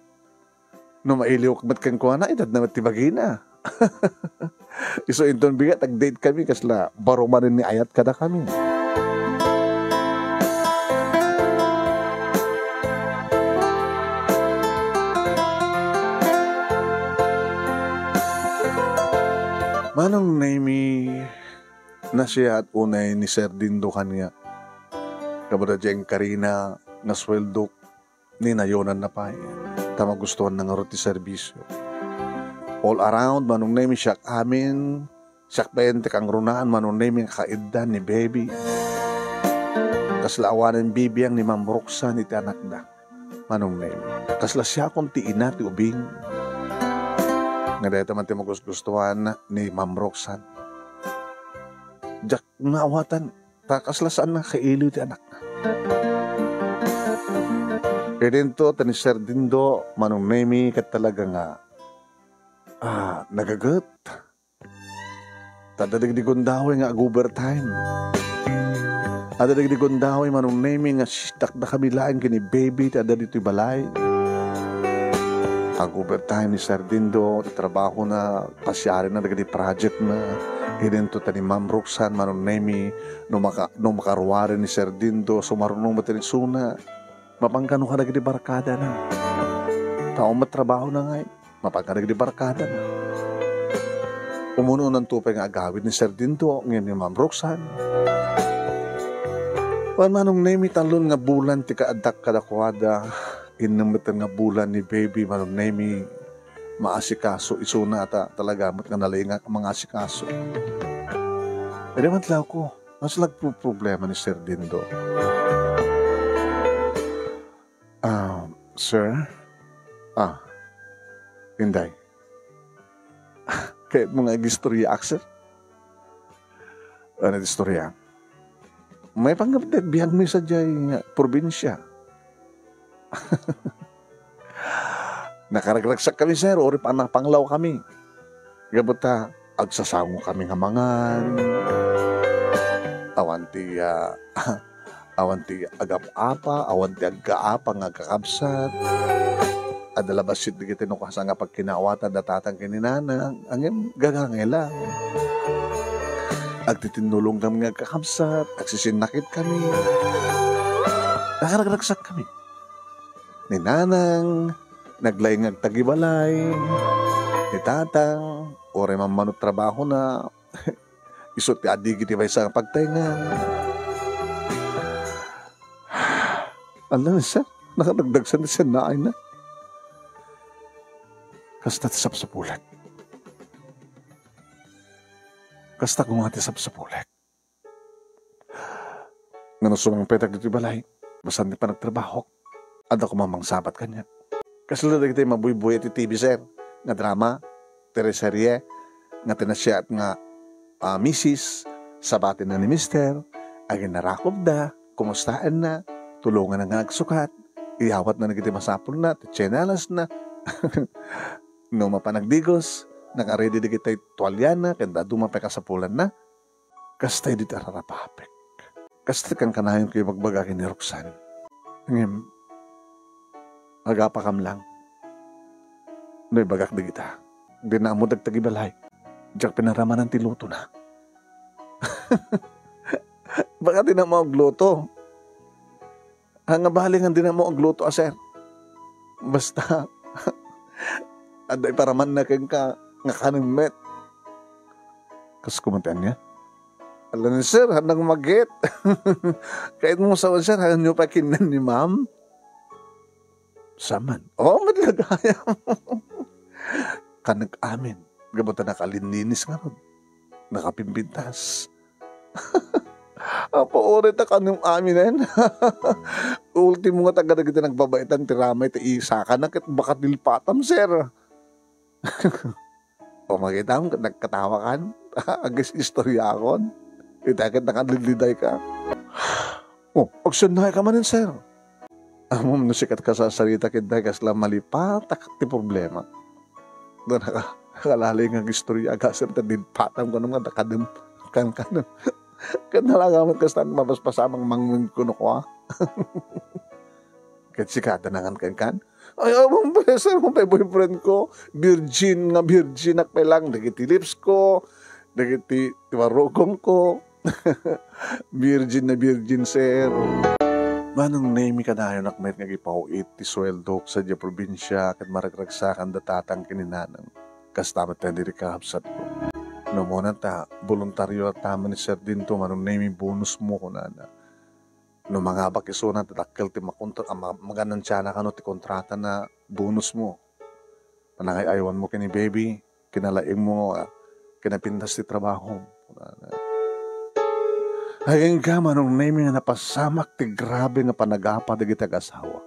No mailiwak met kenkuana, itedna met ti bagina. Isu inton bigat, ag-date kami, kasla baro manen ni ayat kadakami. Manong Nemy, nasiyaat unay ni Sir Dindo kaniak. Gapu ta diay inkarina nga sueldok, ninayonanna pay, ta magustuanna ngarud ti serbisio. All around, Manong Nemy, siak amin, siak pay ti kangrunaan, Manong Nemy, nga kaiddan ni Baby. Kasla awanen bibiang ni Ma'am Roxanne iti anakda, Manong Nemy. Kasla siakon ti ina ti ubing. Nga dayta man ti magusgustuan ni Ma'am Roxanne. Diak naawatan, ta kasla saan nga kailiw ti anakna. Idinto ta ni Sir Dindo, Manong Nemy, ket talaga nga, ah, nagaget. Ta adda dagiti gundaway nga ag-overtime. Adda dagiti gundaway, Manong Nemy, nga sh-, dakdakami laeng ken ni Baby ti adda ditoy balay. Ag-overtime ni Sir Dindo, ti trabahona, pasiarina dagiti project na. Idinto ta ni Ma'am Roxanne, Manong Nemi, no maka-, no makaruaren ni Sir Dindo, sumaruno met isuna. Mapan kano kadagiti barkadana. Ta awan met trabahona ngay, mapan kadagiti barkadana. Umun-unanto pay nga agawid ni Sir Dindo, ngem ni Ma'am Roxanne. Wen Manong Nemi, tallo nga bulan ti kaaddak kadakuada, innem met nga bulan ni Baby, Manong Nemi, maasikaso isuna ta talaga met nga nalaingak a mangasikaso. Idi madlawko, nagproproblema ni Sir Dindo. Ah, sir? Ah, Inday. Kayatmo nga agistoryaak, sir? Ano ti istorya? Maipanggep ti agbiagmo sadiay nga probinsia. Nakaragragsak kami, sir, uray pa-, napanglawkami. Gapu ta, agsasango kami nga mangan. Awan ti, ah, awan ti agap-apa, awan ti agkaapa nga agkakabsat. Adda la bassit dagiti no kasano nga pagkinaawatan da tatang ken ni nanang, ngem gagangay lang. Agtitinnulong kami nga agkakabsat, agsisinnakit kami. Nakaragragsak kami. Ni nanang, naglaing nga agtagibalay. Ni tatang, uray mammanot trabahona, isu ti adigi ti maysa nga pagtaengan. Ala ni sir, nakadagdagsan ti sannaayna. Kasta ti sapsapulek. Kasta koma ti sapsapulek. Nga no sumangpetak ditoy balay, bassan ti panagtrabahok, adda koma mangsabat kaniak. Kasla dagiti mabuybuy iti T V, sir, nga drama, teleserye, nga ti nasayaat nga, ah, misis, sabatenna ni mister, aginarakopda, kumustaenna, tulonganna nga agsukat, iyawatna dagiti masapulna, ti tsinelasna. No mapan agdigos, naka-ready dagiti tualiana, ken dadduma pay kasapulanna. Kasta idi ti ararapapek. Kasta ti kankanayonko ibagbaga ken ni Roxanne. Ngem, agapakam lang. No ibagak dagita, dina ammo dagta gibalay. Diak pinaramanan ti lutona. Baka dina ammo agluto. Ah, nga bali nga dina ammo agluto a, sir. Basta, adda iparamanna kenka nga kanem met. Kas kumantian niya? Ala ni sir, hanang magit. Kayatmo sa, sir, hanyo pa kinnan ni ma'am? Saman. Oh, madlagayam. Kanek amin. Gapu ta nakalinlinis ngarud. Nakapimpintas. Apo, ore ta kanem aminen. Ultimo nga taga dagiti nagbabaitan ti ramay ti isakana ket baka dilpatam, sir. O, makitam ket nagkatawakan. Agis-istoriakon. Ita ket nakalidliday ka. Oh, agsannaay ka manen, sir. Ammom no sika ti kasasarita ket dagiti kasla malipatak ti problema. Da naka-, nakalalay nga istorya, agasem ta dinpatam kuno nga dakadem, kan, kan. Ket nalagamet kastan mapaspasamang mangmeng kuno ko, ah. Ket sika, danangan kan, kan? Ay, awan pay, sir, awan pay boyfriend ko. Virgin nga virgin ak pay lang. Dagiti lips ko, dagiti, ti marugong ko. Virgin na virgin, sir. Manong Nemi, kanayon ak met nga agipaw-it ti sueldo sadiay probinsya ket maragragsakan da tatang ken ni nanang. Kasta met dagiti kakabsat ko. No umuna ta, boluntario ta man ni Sir Dinto, Manong Nemi, bonus mo, kunana. No mangabak isuna, ta dakkel ti makontra-, a, ma-, maganansiana kano ti kontratana, bonus mo. Panangay-aywan mo ken ni baby, kinalaing mo, ah, kinapintas ti trabaho. Agingga, Manong Nemi, nga napasamak ti grabe nga panagapa dagiti agassawa.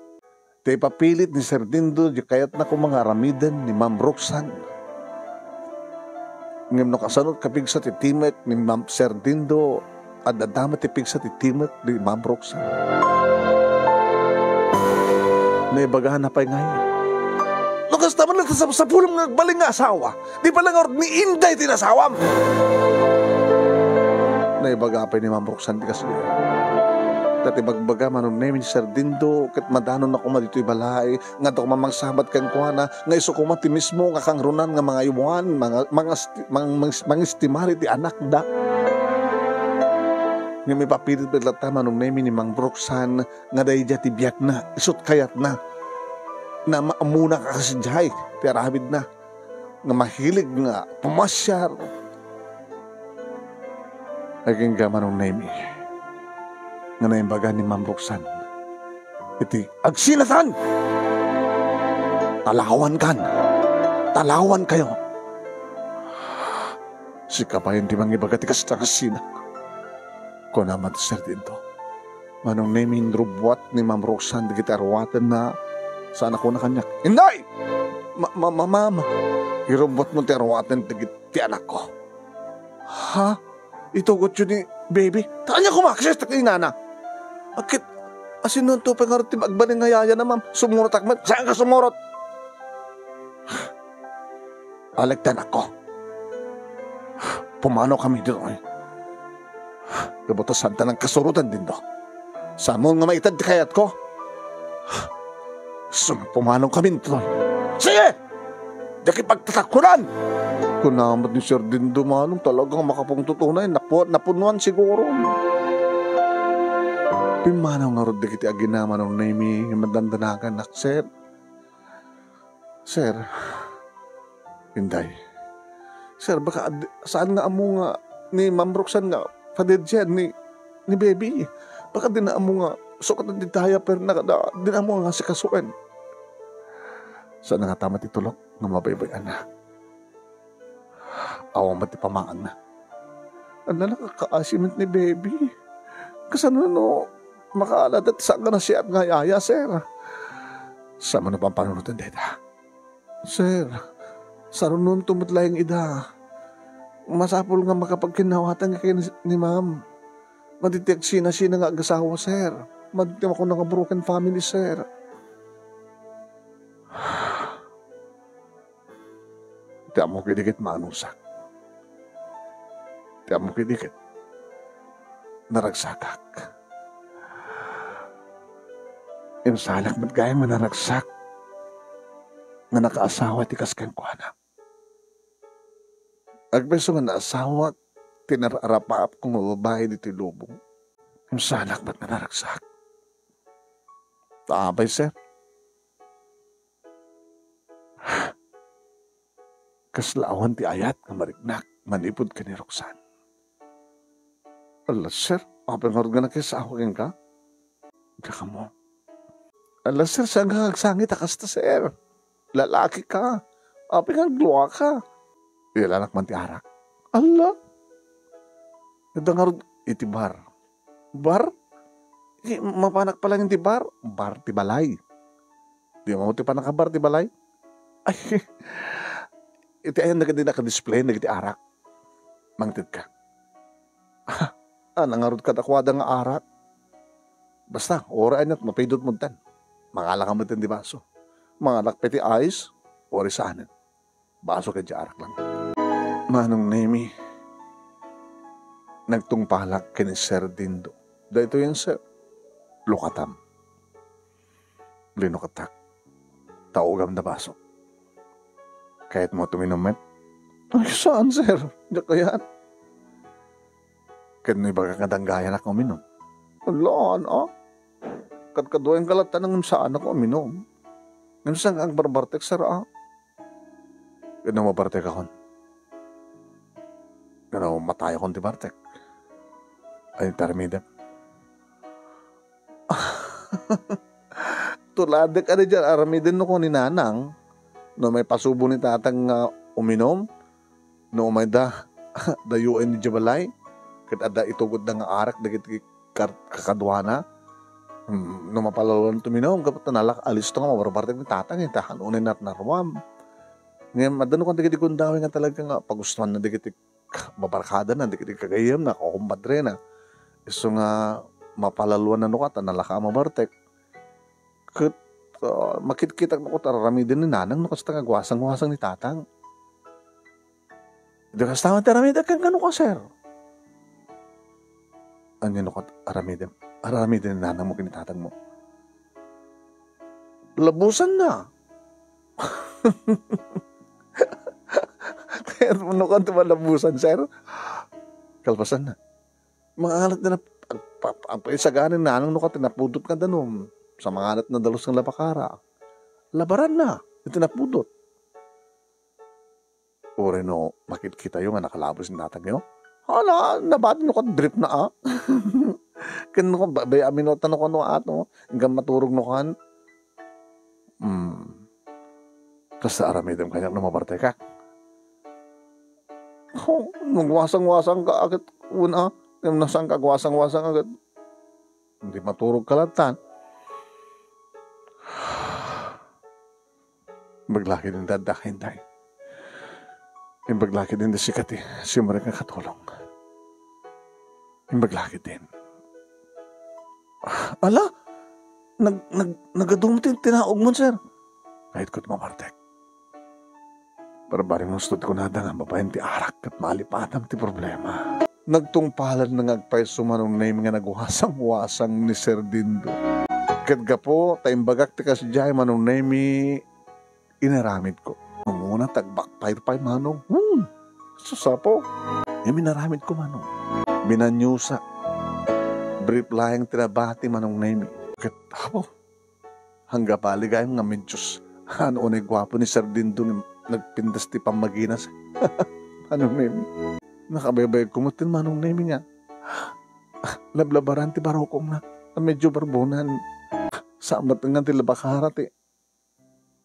Ti ipapilit ni Sir Dindo, di kayatna koma nga aramiden ni Ma'am Roxanne. Ngem no kasano kapigsa ti timek ni Ma'am Sir Dindo, adda met ti pigsa ti timek ni Ma'am Roxanne. Naibagana pay ngay. No kasta man, nagsasapsapulem nga agbalin nga asawa. Di pay la ngarud ni Inday ti nasawam. Naibaga pay ni Ma'am Roxanne ti kasdiay. Ta ti bagbaga, Manong Nemi, ni Sir Dindo, ket madanon a koma ditoy balay, nga adda koma mangsabat kenkuana, nga isu koma ti mismo nga kangrunaan nga mangaywan, manga-, mangasti-, mang-, mang-, mangistimar iti anakda. Ngem ipapilit met latta, Manong Nemi, ni Ma'am Roxanne nga daydiay ti biagna, isut' kayatna. Naammona a kas idiay ti aramidna, nga mahilig nga pumasiar. Agingga, Manong Nemi, nga naimbaga ni Ma'am Roxanne iti agsinatan! Talawankan! Talawankayo! Sika pay ti mangibaga ti kasta nga sinak, kuna met ni Sir Dindo. Manong Nemi, inrubbuat ni Ma'am Roxanne dagiti aruatenna, saan a kuna kaniak, "Inday! Ma-, ma-, ma-, ma'am, irubbuatmo ti aruaten dagiti anakko." "Ha? Itugotyo ni baby?" "Ta ania koma, kasdiay ti inana." "Ket, asinonto pay ngarud ti agbalin nga yayana, ma'am? Sumurotak met." "Saanka sumurot? Alek ti anakko. Pumanawkami ditoy. Gapu ta saanta nangkasurotan, Dindo. Saanmo nga maited ti kayatko? Sum-, pumanawkami ditoy. Sige! Diak pagtatakuran!" Kuna met ni Sir Dindo, Manong, talagang makapungtot unay, napu-, napunuan siguro. Pimmanaw ngarud dagiti agina, Manong Nemi, nga madandanagan, "Sir, Sir, Inday. Sir, baka ad-, saan nga ammo nga ni Ma'am Roxanne nga padaydiayen ni, ni baby? Baka dina ammo nga sukatan ti diaperna, kada dina ammo nga asikasoen." Saan nga tama ti tulok nga mabaybay-anna. Awan met ti pammaanna. Ala, nakakaasi met ni baby. Kasano no makaala ta ti saan nga nasayaat nga yaya, sir? Saanmo no pampanunoten dayta? Sir, sarunonto met laeng ida. Masapul nga makapagkinnawatan ken ni, ni ma'am. Madi ti agsinasina nga agasawa, sir. Madi ti makuna nga broken family, sir. Ti ammok idi ket maanusak. Ti ammok idi ket naragsakak. Imsalak met gayam nga naragsak nga nakaasawa ti kas kenkuana. Agpayso nga naasawak ti nararapaapko nga babai ditoy lubong. Imsalak met nga naragsak. Ta apay, sir? Kasla awan ti ayat nga mariknak manipud ken ni Roxanne. Ala, sir, apay ngarud nga nakiasawa kenka? Diak ammo. Ala, sir, saanka nga agsangit a kasta, sir? Lalaki ka. Apay nga agluaka? Iyalanak man ti arak. Ala! Adda ngarud iti bar. Bar? Eh, mapanak pay laeng iti bar? Bar ti balay. Di mo ti pannakabar ti balay? Ay, iti ayan dagiti naka-display dagiti arak. Mangted ka. Ah, nangarud kadakuada nga arak. Basta, uray aniat, mapidot mo ditan. Mangalak ka met ti baso. Mangalak pay ti ice, uray saanen. Baso ket diay arak lang. Manong Nemi, nagtungpalak ken ni Sir Dindo. Daytoyen, sir. Lukatam. Linukatak. Ta ugamda baso. Kayatmo uminom met? Ay, saan, sir? Diak kayat. Ket no ibagak nga danggayanak nga uminom? Ala, a? Kadkaduaenka latta ngem saanak nga uminom. Ngem saan nga agbarbartek, sir, a? Ket no mabartekakon? Ket no matayakon ti bartek? Ania ti aramidem? Tuladek a diay aramiden no kua ni Nanang, no maipasubo ni Tatang nga uminom, no umayda, dayoen idiay balay, ket adda itugotda nga arak dagiti kar-, kakaduana. Hmm, no mapalaluan ti uminom, gapu ta nalak-, alisto nga mabarbartek ni Tatang, eh, ta han unay narnaruam. Ngem adda no kua dagiti gundaway nga talaga nga pagustuanna dagiti babarkadana, dagiti gagayyemna, kakumpadrena. Isu nga mapalaluanna no kua ta nalaka a mabartek. Ket, ah, makitkitak no kua ta aramiden ni Nanang no kasta nga agwasangwasang ni Tatang. Di kasta met ti aramidek kenka no kua, sir. Ania no kua ti aramidem? ar-aramiden ni nanangmo ken ni tatangmo? Labusanna. Kayat mo no kanto malabusan, sir? Kalpasanna. Mangalat na nap-, ag-, pa-, pa-, paisaganan nanang no kanto napudot nga danum. Sa mangalat na dalus nga labakara. Labaranna. Iti napudot. Uray no makitkitayo nga nakalabos ni tatangyo? Hala, nabati no kat brief na, ah. Ken no, ba-, bay-, amin no, tano kano ato, hanggang maturog no kan. Hmm. Kasta aramidem kaniak no mabartekak. Oh, nagwasang-wasang ka agad, una, nasaan ka agwasang-wasang agad. Hindi maturog ka lantan. Imbag la ketdin ti adda ka, Inday. Imbag la ketdin ti sika ti simmurek nga katulong. Imbag la ketdin. Ala, nag-, nag-, nagadum ti tinaogmon, sir. Kayatko ti mabartek. Barbareng gusto ti kunada nga babaen ti arak ket malipatam ti problema. Nagtungpalan na nga agpayso Manong Nemi nga nagwasang-wasang ni Sir Dindo. Ket gapu ta imbagak ti kasdiay, Manong Nemi, inaramidko. Umuna, tagbakpay pay, Manong. Hmm. Susapo. Ngem inaramidko, Manong. Binanyosak. Brief laeng ti nabati, Manong Nemi. Ket, apo, Hangga bali gayam nga medios. Ano unay guapo ni Sir Dindo nga nagpintas ti pammaginas. Manong Nemi. Nakabaybayag ko met ti Manong Nemi nga. Lablabaran ti barukongna. A medio barbonan. Saan met nga ti labakara ti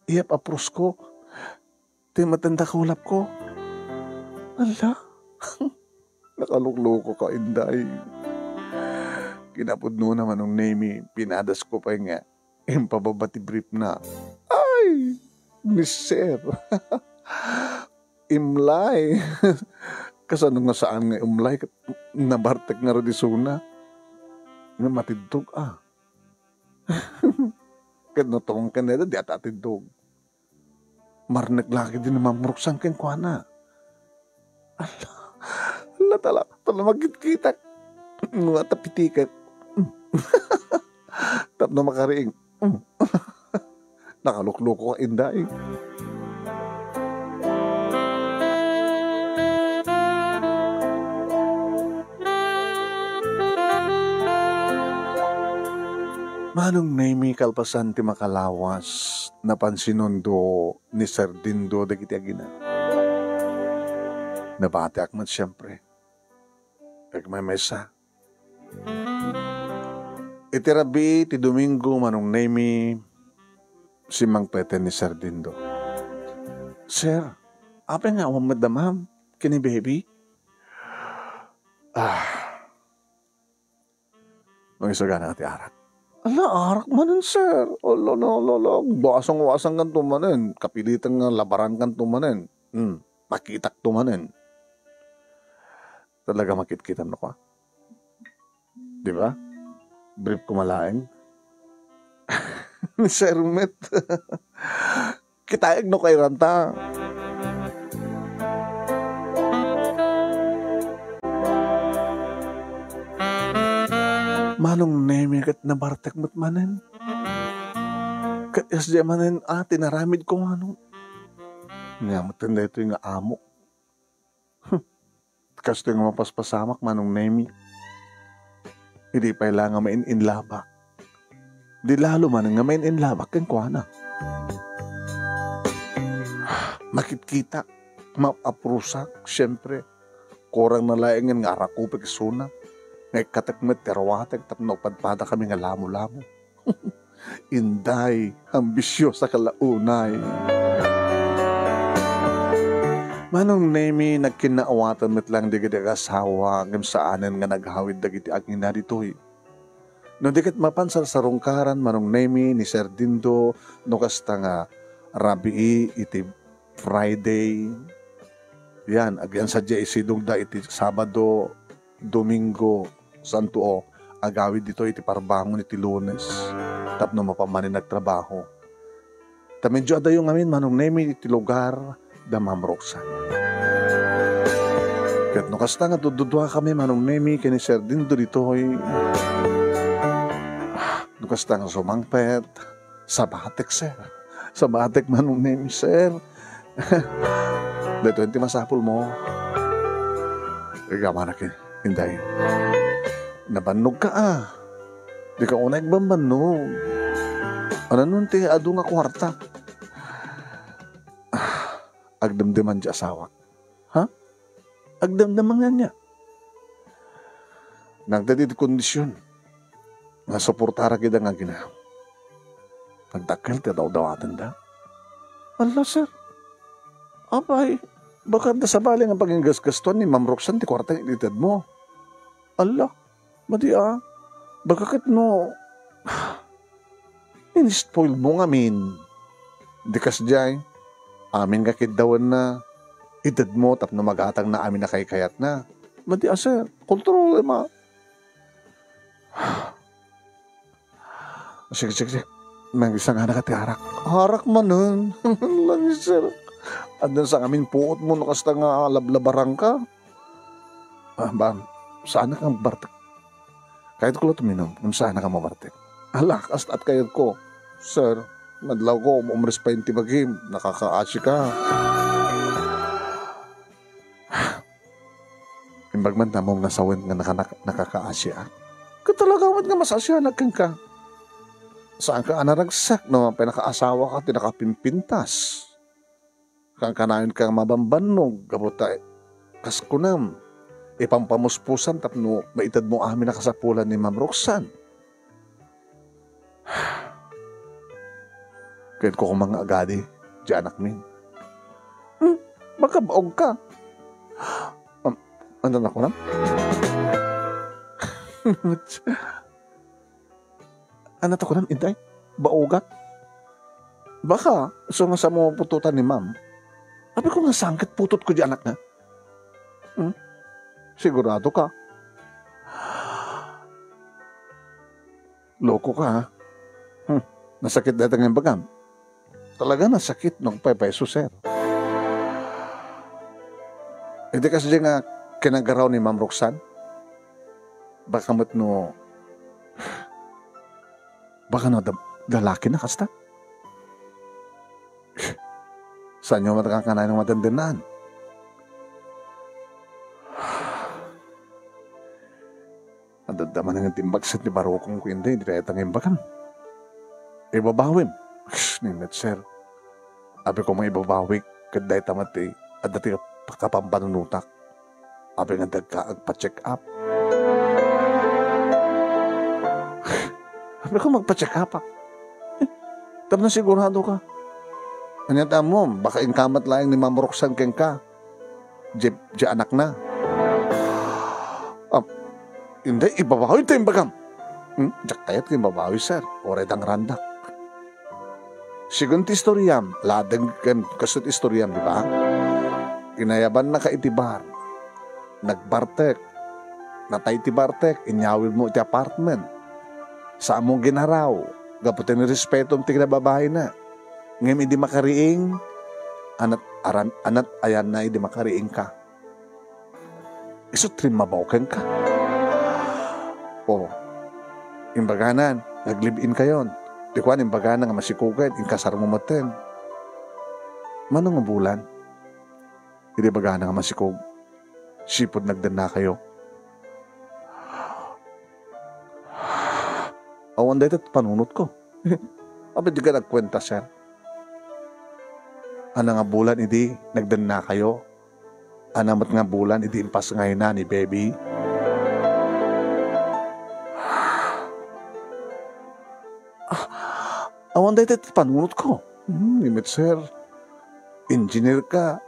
iyap a prusko. Ti matanda kulap ko. Ala. Nakalukluko ka, Inday. Kinapudno na Manong Nemi, pinadas ko pay nga impababa ti brief na. Ay! Mister! Imlay! Kasano nga saan nga imlay? Ket nabartek nga radisona. Nga matidtog, ah. Ket no tungken dayta, di ata atidtog. Marnek la ketdi ni Ma'am Roxanne kenkuana. Ala, ala, tala, tala, makitkitak. Nga tapitikek. Tapno makariing. Nakalukluko ka, Inday. Manong Nemi, kalpasan ti makalawas, napansinondo ni Sir Dindo dagiti agina. Nabatiak met, siempre. Agmaymaysa. Iti rabii ti Domingo, Manong Nemi, simmangpeten ni Sir Dindo. "Sir, apay nga awan met da, ma'am, ken ni baby?" Ah. Mangisagana ti arak. Ala, arak manen, sir. Ala, ala, ala, ala. Wasang-wasang kanto manen. Kapilitan nga labaran kanto manen. Hmm. Makitak to manen. Talaga makitkitan no ka. Di ba? Brief ko malaeng. Ni Sir Met. Kitaek no kairanta. Manong Nemi ket nabartek met manen. Ket S J manen, ah, tinaramid ko, Manong. Nga met daytoy nga amo. Kastoy nga mapaspasamak, Manong Nemi. Idi pay la nga main-inlabak. Di lalo man nga main-inlabak kenkuana. Makitkitak, maaprusak, siyempre. Kurang na laengen nga arakupek isuna. Nga ikkatek met ti aruatek tapno padpada kami nga lamo-lamo. Inday, ambisyosa ka la unay. Manong Nemi, nagkinnaawatan met lang dagiti asawa, ngem saanen nga naghawid dagiti agina ditoy. No di ket mapan sarsarungkaran, Manong Nemi, ni Sir Dindo, no kasta nga rabii iti Friday, yan, agyan sadiay isidongda iti Sabado, Domingo, Santo, o, agawid ditoy iti parbangon iti Lunes tapno mapan manen agtrabaho. Ta medyo adayo ngamin, Manong Nemi, iti lugar da Ma'am Roxanne. Ket no kasta nga duddudua kami, Manong Nemi, ken ni Sir Dindo ditoy, Kasta nga sumangpet, sabatek, sir. Sabatek manong ni sir. Daytoy ti masapulmo. Igamanak, Inday. Nabannogka, a. Dika unay agbambannog. Ania no ti adu nga kuarta? Agdamdama ti asawak. Ha? Agdamdama nga ania? Nagdadi ti kondisyon nga suportarak ida nga agina. Nagdakkel ti dawdawatenda. Alla, sir. Apay, baka adda sabali nga paginggasgastuan ni Ma'am Roxanne ti kuarta nga itedmo. Alla, madi a. Baka ket no, in-spoil mo ngamin. Di kasdiay, amin nga kiddawenna, itedmo tapno magatangna amin a kaykayatna. Madi a, sir, kontrolem a. Sige, sige, sige. Mangisanganaka ti arak. Arak manen. Langis, sir. Addan sa ngamin puotmo no kasta nga lablabarangka. Ah, ba, saanak a mabartek? Kayatko la uminom, ngem saanak a mabartek. Ala, kasta ti kayatko. Sir, nadlawko, um-, umres pay ti bagim, nakakaasika. Imbag man ta ammom nga sawen nga naka-, naka-, nakakaasiak. Ket talaga met nga masaasianak kenka. Saanka a naragsak no mapay nakaasawaka ti nakapimpintas. Kankanayon ka nga mabambannog gapu ta kas kunam, ipampamuspusan tapno maitedmo amin a kasapulan ni Ma'am Roxanne. Ket kukuman nga agadi, di anakmin. Hmm, baka baog ka. Um, ano na kunam? Ano ta kunam, Inday? Baogak? Baka, so nga sa mga putotan ni Ma'am. Abi ko nga sangkit putotko di anakna. Hmm? Sigurado ka? Loko ka, ha? Hmm. Nasakit dayta nga imbagam. Talaga nasakit no agpaypayso, sir. Iti kasdi nga kinagaraw ni Ma'am Roxanne, baka met no, baka no da-, lalaki na kasta? Saanyo met kankanayon nga madendennaan? Adda manen nga timbagsen ti barukongko, Inday, dayta nga imbagam. Ibabawim. Sh, ni met, sir. Abi ko nga ibabawik, ket dayta met ti adda ti kapampanunotak. Abi nga dagka agpa-check up. Abi ko magpa-check up, ah. Tapno sigurado ka. Ania ti ammom, baka inka met laeng ni Ma'am Roxanne kenka. Di, di anakna. Ah, Inday, ibabawi ta imbagam. Hmm? Diak kayat nga ibabawi, sir. Uray dangrandak. Sigun ti istoriam, ladeng ken kastoy ti istoriam, di ba? Inayabanna ka iti bar. Nagbartek. Natay ti bartek, inyawidmo iti apartment. Saanmo nga ginaraw, gapu ta nirespetom ti kinababaina. Ngem idi makariing, anat aran-, anat ayanna idi makariingka. Isu ti rimmabaw kenka. O, imbagana, nag-live-in kayon. Ti kuan, imbagana nga masikogen, inkasarmo metten. Mano nga bulan? Idi bagana nga masikog, sipud nagdennakayo. Awan dayta ti panunotko. Apay dika nagkuenta, sir? Ania nga bulan idi nagdennakayo? Ania met nga bulan idi impasngayna ni Baby? Ah, awan dayta ti panunotko. Hmm, ni met, sir. Engineer ka.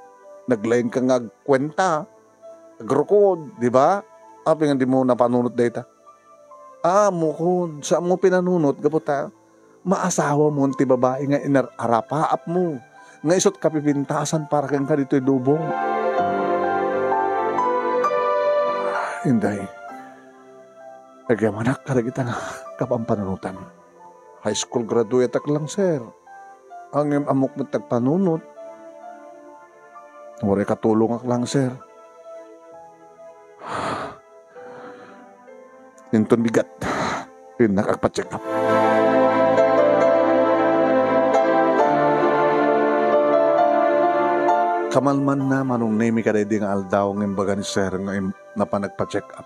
Naglaing ka nga agkuenta. Agrukod, di ba? Apay nga dimo napanunot dayta? Ah, mukon, saanmo pinanunot, gapu ta maasawamon ti babai nga inar-, arapaapmo, nga isut' kapipintasan para kenka ditoy lubong. Inday, agyamanak kadagita nga kapampanunotan. High school graduate ak lang, sir. Ngem ammok met ti agpanunot. Uray katulongak lang, sir. Inton bigat. Innak agpa-check up. Kamalmanna, Manong Nemi, kadaydi nga aldaw nga imbaga ni Sir nga im-, napan nagpa-check up.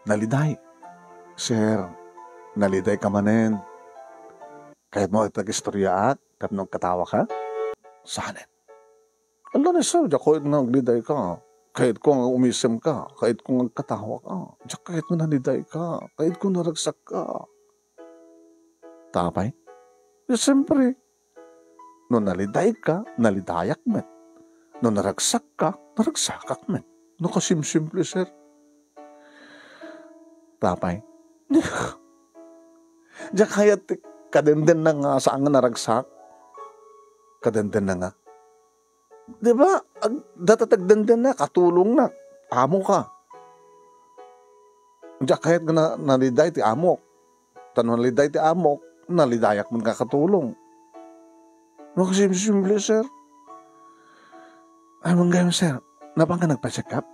Naliday. Sir, naliday ka manen. Kayatmo iti agistoryaak tapno agkatawa ka? Saan? Ala ni Sir, diak kayat nga agliday ka. Kayatko nga umisem ka. Kayatko nga agkatawa ka. Diak kayat nga naliday ka. Kayatko naragsak ka. Tapay? Ya, siyempre. No naliday ka, nalidayak met. No naragsak ka, naragsakak met. No kasimsimple, Sir. Tapay? Diak kayat ti kadenden na nga saan nga naragsak. Kadenden na nga. Di ba? Ag-, data tagdenden na, katulong na. Amo ka. Diak kayat nga na-, naliday ti amok. Ta no naliday ti amok, nalidayak man nga katulong. No, kasimsimple, Sir. Ay, manggayam, Sir. Napan ka nagpa-check up?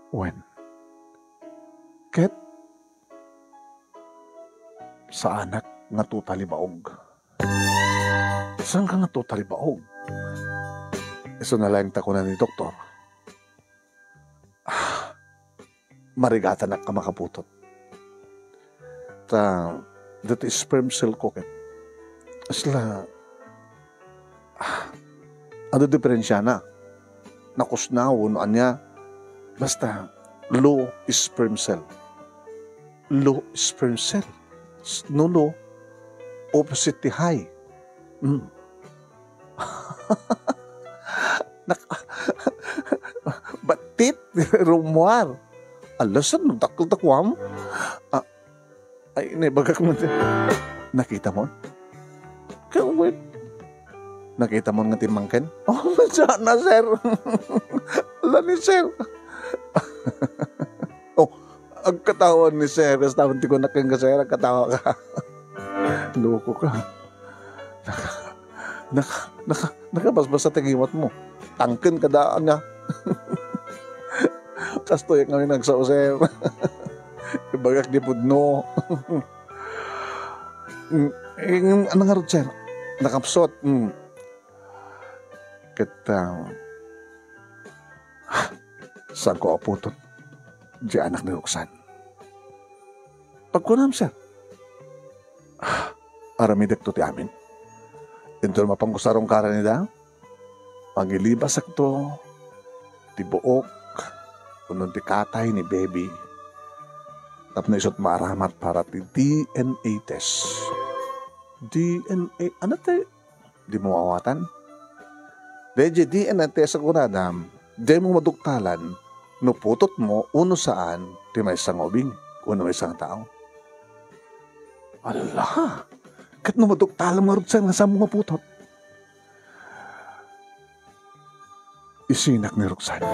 When? Ket saanak nga totally baog. Saan ka nga totally baog? Isu na laeng ta kuna ni doktor, ah, marigatanak a makaputot. Ta, dati sperm cell ko ket, asla, ah, adu diferensiana? Nakusna wenno ania? Basta, low sperm cell. Low sperm cell. S-, no low, opposite ti high. Mm. Nak-, battit, rumuar. Alasan, nagdakkel ta kuam. Ah, ay, naibagak mo. Nakita mo? Kaya, wait. Nakita mo nga timmangken? Oh, sana, sir. Ala ni sir. Oh, agkatawa ni sir. Kastawan ti kunak nga sir, agkatawa ka. Loko ka. Naka, naka, naka, nakabasbasa ti ngiwat mo. Tangken kada ania. Kastoy nga nagsausem. Ibagak di pudno. Mm, eh, ano nga rod, sir? Nakapsot. Mm. Ket, ah, saan ko aputot di anak ni Roxanne? Pagkunam, sir. Aramidekto ti amin. Inton mapanggusarong karanida, mangilibasakto ti buok wenno ti katay ni baby tapno isut maaramat para ti D N A test. D N A, ano ti di mo maawatan? Daydi D N A test a kunada, daymo maduktalan no putot mo wenno saan ti maysa nga ubing wenno maysa nga tao. Ala! Ket no maduktalam ngarud, sir, nga saanmo nga putot? Isinak ni Roxanne.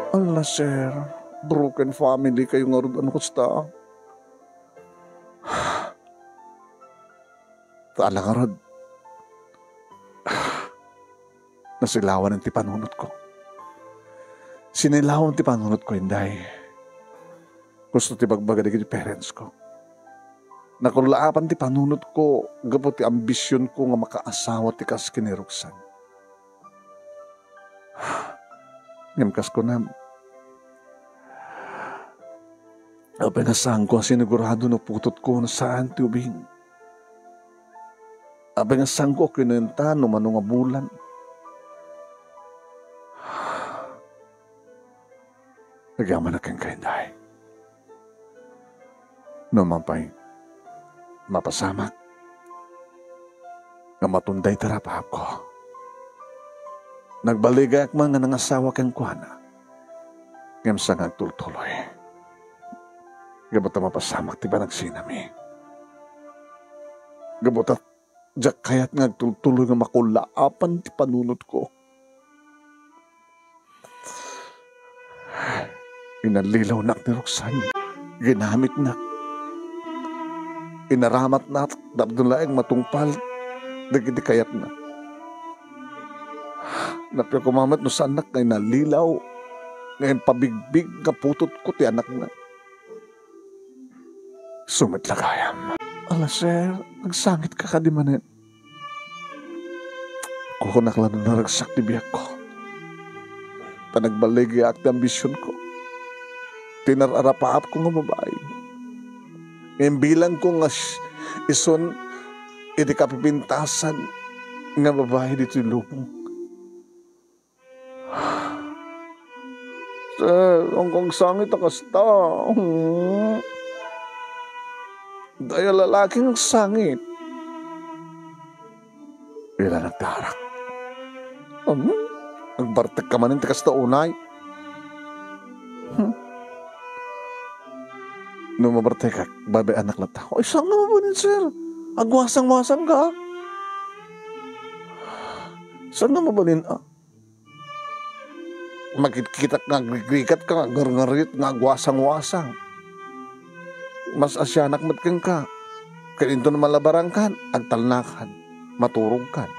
Ala, sir, broken family kayo ngarud, ano kasta? Ta ala ngarud, nasilawan ti panunotko. Sinilawan ti panunotko, inday. Kasta ti bagbaga dagiti parents ko. Nakullaapan ti panunotko gapu ti ambisionko nga makaasawa ti kas ken ni Roxanne. Ngem kas kunam, apay nga saanko a sinigurado no putotko no saan ti ubing? Apay nga saanko a kinuenta no mano nga bulan? Agyamanak kenka, inday. No mapay, mapasamak nga matunda iti rapahapko. Nagbaligayak man nga nangasawa kenkuana, ngem saan nga agtultuloy. Gapu ta mapasamak ti panagsinami. Gapu ta diak kayat nga agtultuloy nga makullaapan ti panunotko. Inallilawnak ni Roxanne. Ginamitnak. Inaramatnak tapno laeng matungpal dagiti kayatna. Nappiak koma met no saannak nga inallilaw nga impabigbig nga putotko ti anakna. Isu met la gayam. Ala, sir, agsangitka kadi manen? Kunak la no naragsak ti biagko. Ta nagballigiak ti ambisionko. Ti nar-arapaapko nga babai. Ngem bilangko nga s-, isun iti kapipintasan nga babai ditoy lubong. Sir, ang kang sangit a kasta. Hmm. Daya lalaki nga sangit. Ila nagdarak. Hmm? Nagbartek ka manen ti kasta unay. Hmm? No mabartekak, babayanak latta. Oy, saan nga mabalin, sir? Agwasang-wasang ka. Saan nga mabalin, ah? Makitkitak nga agrigrigat ka, nga ngarngarit, nga agwasang-wasang. Mas asianak met kenka. Ket inton malabarankan, agtalnakan, maturogkan.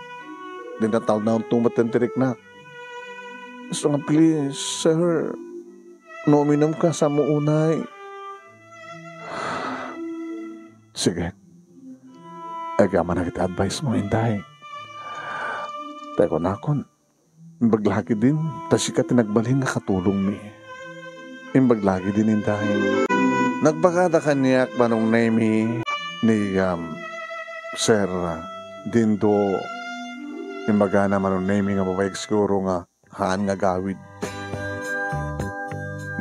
Dinta talnaw to met ti riknak. Isu nga, please, sir. No uminumka, saan mo unay? Sige. Agamanak iti advice mo, Inday. Tay kunakon, imbag la ketdin, ta sika ti nagbalin nga katulongmi. Imbag la ketdin, Inday. Nagbagada kaniak, Manong Nemi, ni, um, Sir Dindo. Imbagana, Manong Nemi, nga mabayag siguro nga haan nga agawid.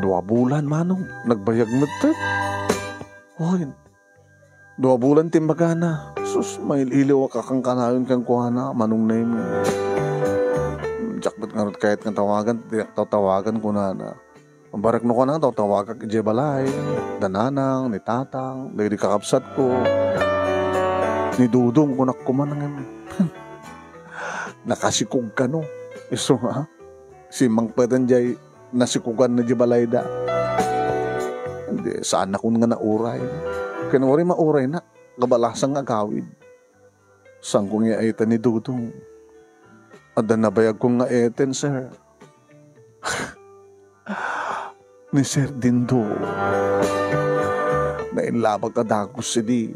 Dua bulan, Manong, nagbayag met. Oy, dua bulan ti imbagana. Sus, mail-iliwak a kankanayon kenkuana, Manong Nemi. Diak met ngarud kayat nga tawagan, diak tawagan kunana. Barek no kunana, tawtawagak idiay balay. Da nanang, ni tatang, dagiti kakabsatko. Ni Dudong, kunak koma ngem. Nakasikog kano. Isu nga, simmangpeten diay nasikogan na di balayda. Di, saannakon nga nauray. Ken uray mauraynak, kabalasang nga agawid. Saanko nga iayten ni Dudong? Adda nabayagko nga iayten, sir. Ni Sir Dindo. Nailabak a dagus idi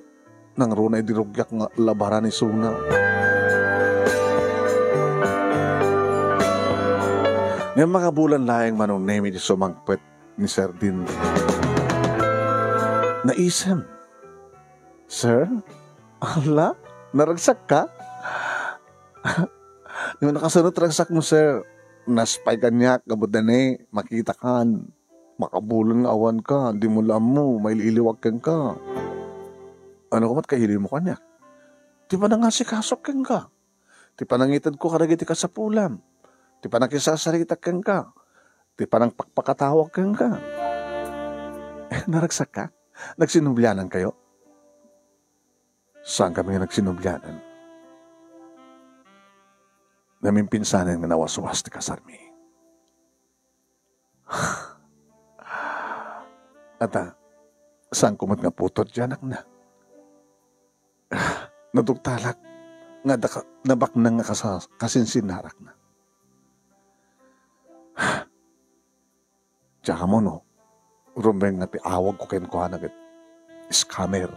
nangruna idi rugiak nga labaran isuna. Ngem makabulan laeng, Manong Nemi, ti sumangpet ni Sir Dindo. Naisem. Sir? Ala? Naragsak ka? Ngem nakasurot ti ragsakmo, sir. Naspay kaniak, gapu ta ni, makitakan. Makabulan nga awanka, dimo la ammo, mail-iliwak kenka. Ania koma ti kailimo kaniak? Ti panangasikasok kenka. Ti panangitedko kadagiti kasapulam. Ti panakisasaritak kenka. Ti panangpakpakatawak kenka. Naragsak ka? Nagsinublianankayo? Saankami nga nagsinublianan. Namimpinsanen nga nawaswas ti kasarmi. Ata, saanko met nga putot ti anakna? Naduktalak nga adda ka-, nabaknang nga kasa-, kasinsinnarakna. Diak ammo no, rumbeng nga ti awagko kenkuana ket scammer.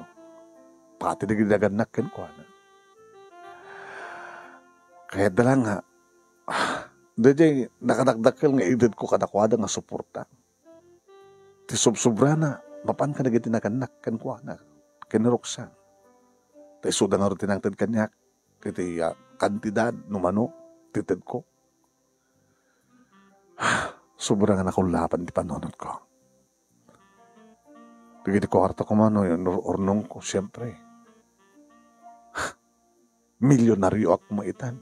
Pati dagiti nagannak kenkuana. Kayatda la nga, daydiay nakadakdakkel nga idedko kadakuada nga suporta. Ti subsobrana, mapan kadagiti nagannak kenkuana, ken ni Roxanne. Ta isuda ngarud ti nangted kaniak, iti, ah, kantidad, no mano, ti tedko. Sobra nga nakullapan ti panunotko. Dagiti kuarta koma no, no urnongko, siempre. Milyonarioak koma itan.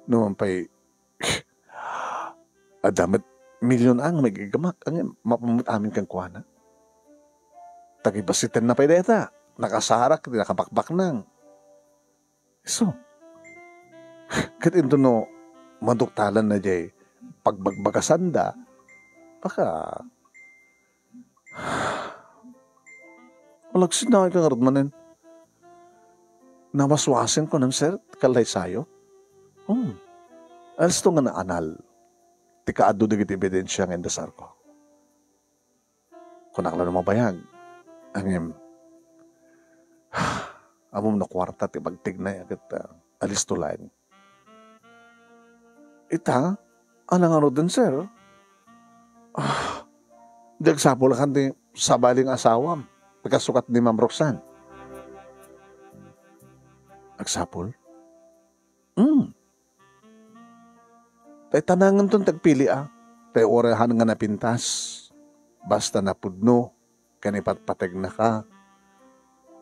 No man pay, adda met milyon a nga maigamak, ngem mapan met amin kenkuana. Tagibasitenna pay dayta. Nakasarak, ti nakabakbaknang. Isu. Ket inton no maduktalanna diay pagbagbagasanna, baka, malagsinnaay ka ngarud manen. Nawaswasen ko nem, sir, kallaysayo. Hmm. Elsto nga naanal. ti kaadu dagiti ebidensia nga indasarko. Kunak la no mabayag, ngem, ammom no kuarta ti bagtignay ket, ah, alisto laeng. Ita, ania ngaruden, sir? Ah, di agsapul a kan ti sabali nga asawam, kasukat ni Ma'am Roxanne. Agsapul? Hmm. Tay tanangenton ti agpili a. Tay uray haan nga napintas. Basta napudno, ken ipatpategnaka.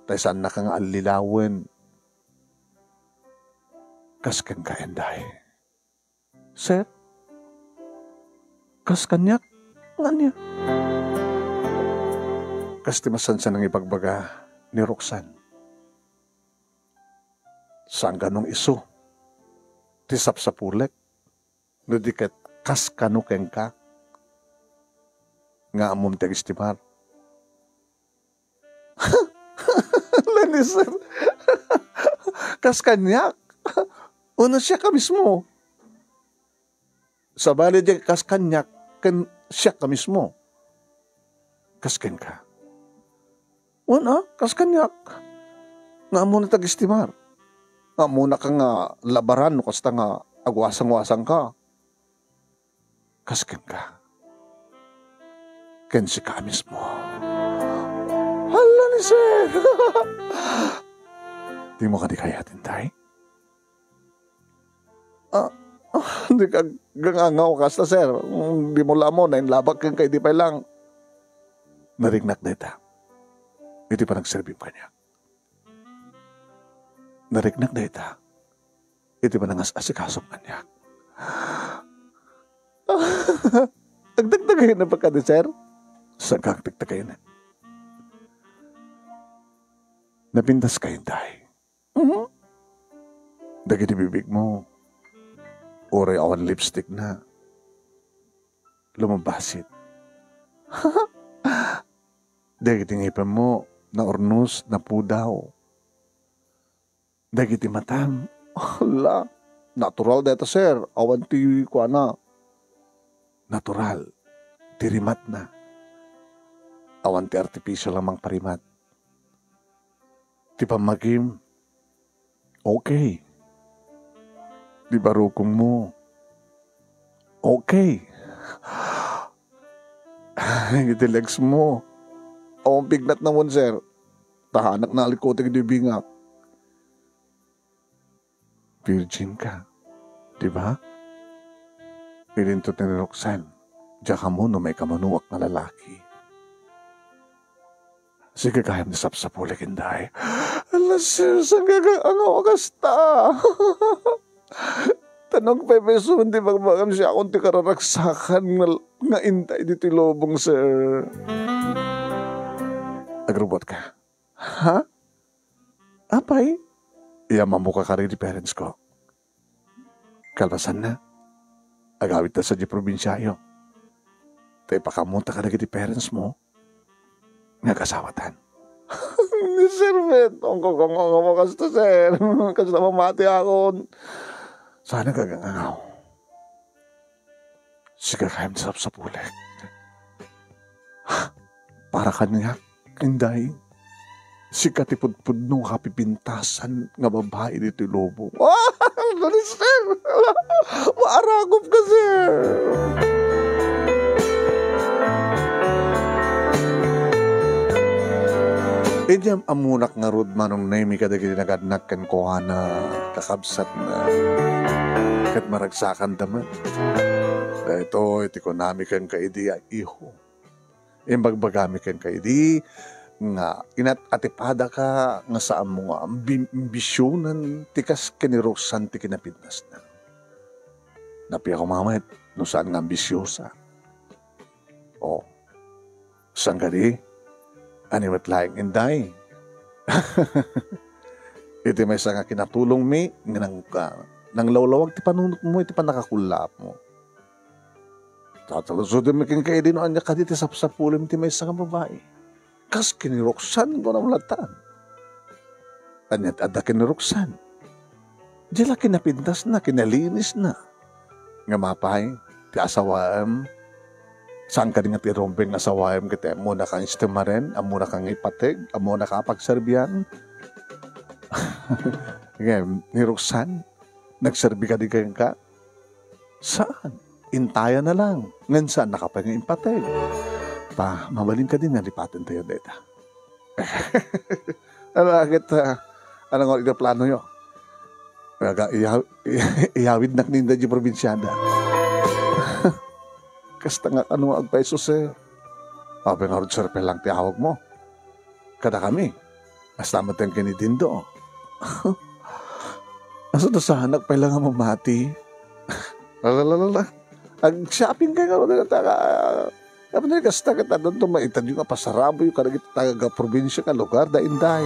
Tay saannaka nga allilawen. Kas kenka, Inday. Sir? Kas kaniak? Ngania? Kas ti masansan nga ibagbaga ni Roxanne. Saan ganong isu ti sapsapulek no di ket kas kano kenka nga ammom ti agistimar. Lani, sir. Kas kaniak? Uno siak a mismo? Sabali di kas kaniak ken siak a mismo. Kas kenka? Wen a, kas kaniak. Nga ammona ti agistimar. Nga ammonaka nga labaran no kasta nga agwasangwasangka. Kas kenka. Ken sika a mismo. Hala ni sir! Dimo kadi kayat, Inday? Ah, ah, di ka gangangaw kasta, sir. Mm, dimo la ammo, nainlabak kenka idi pay lang. Nariknak dayta iti panagserbim kaniak. Nariknak dayta iti panangas-asikasom kaniak. Agdagdagayna pa kadi, sir? Saan ka agdagdagayna? Napintas ka, Inday. Mhm. Dagiti bibigmo, uray awan lipstickna, lumabbasit. Dagiti ngipenmo, naurnos, napudaw. Dagiti matam, hala, natural dayta, sir, awan ti kuana. Natural ti rimatna. Awan ti artificial a mangparimat. Ti pammagim, okay. Ti barukongmo, okay. Iti legs mo, awan pignatna mon, sir. Tahanak nalikutek iti bingak. Virgin ka, di ba? Idinto ni Roxanne, diak ammo no maikamunoak nga lalaki. Sika gayam ti sapsapulek, Inday. Ala, sir, saan ka angaw a kasta? Ta no agpaypayso man ti bagbagam, siakon ti kararagsakan nga, nga Inday ditoy lubong, sir. Agrubot ka. Ha? Apay? Iyamanmo ka kadi ti parents ko. Kalpasanna, agawidta sadiay probinsiayo. Ta ipakaammotak kadagiti parents mo nga agasawatan. Ni Sir Bet, ang kakangang mo kasta, sir. Kasta mamati akon. Saan ka gangangaw? Sika gayam ti sapsapulek. Para kaniak, Inday, sika ti pudpudno nga kapipintasan nga babai ditoy lubong. Ah, sorry, sir. Maaragop ka, sir. Idi am-ammonak ngarud, Manong Nemy, kadagiti nagannak kenkuana, kakabsatna, ket maragsakanda met. Daytoy ti kunami kenka idi, iho. Imbagbagami kenka idi nga inat-atipadaka nga saanmo nga ambi-, ambisionen ti kas ken ni Roxanne ti kinapintasna. Napiak koma met no saan nga ambisiosa. O, saan kadi? Ania met laeng, Inday? Iti maysa nga kinatulongmi nga nang-, ah, nanglawlawag ti panunotmo iti pannakakullaapmo. Tatalusodenmi kenka idi no ania kadi ti sapsapulem ti maysa nga babai. Kas ken ni Roxanne, kunam latta. Ania ti adda ken ni Roxanne? Diay la kinapintasna, kinalinisna. Ngem apay, ti asawaem? Saan kadi nga ti rumbeng nga asawaem ket ammona kang istemaren, ammona kang ipateg, ammona ka pagserbian? Ngem, ni Roxanne, nagserbi kadi kenka? Saan? Intayana lang. Ngem saannaka pay nga impateg. Pa, mabalin kadi nga lipatentayo dayta. Ano, agit, ah, ano nga inaplanoyo? Aga, iya-, iyawidnak ni Inday diay probinsiada. Kasta nga kano nga agpayso, sir? Apay ngarud, sir, pay lang ti awagmo? Kadakami. Kasta met ken ni Dindo. Asa ta saanak pay lang nga mamati? Lalalala. Ag-shopping kayo nga, ta-, ta-, tapno kasta ket addanto maitedyo nga pasaraboyo kadagiti taga-probinsia nga lugar da Inday.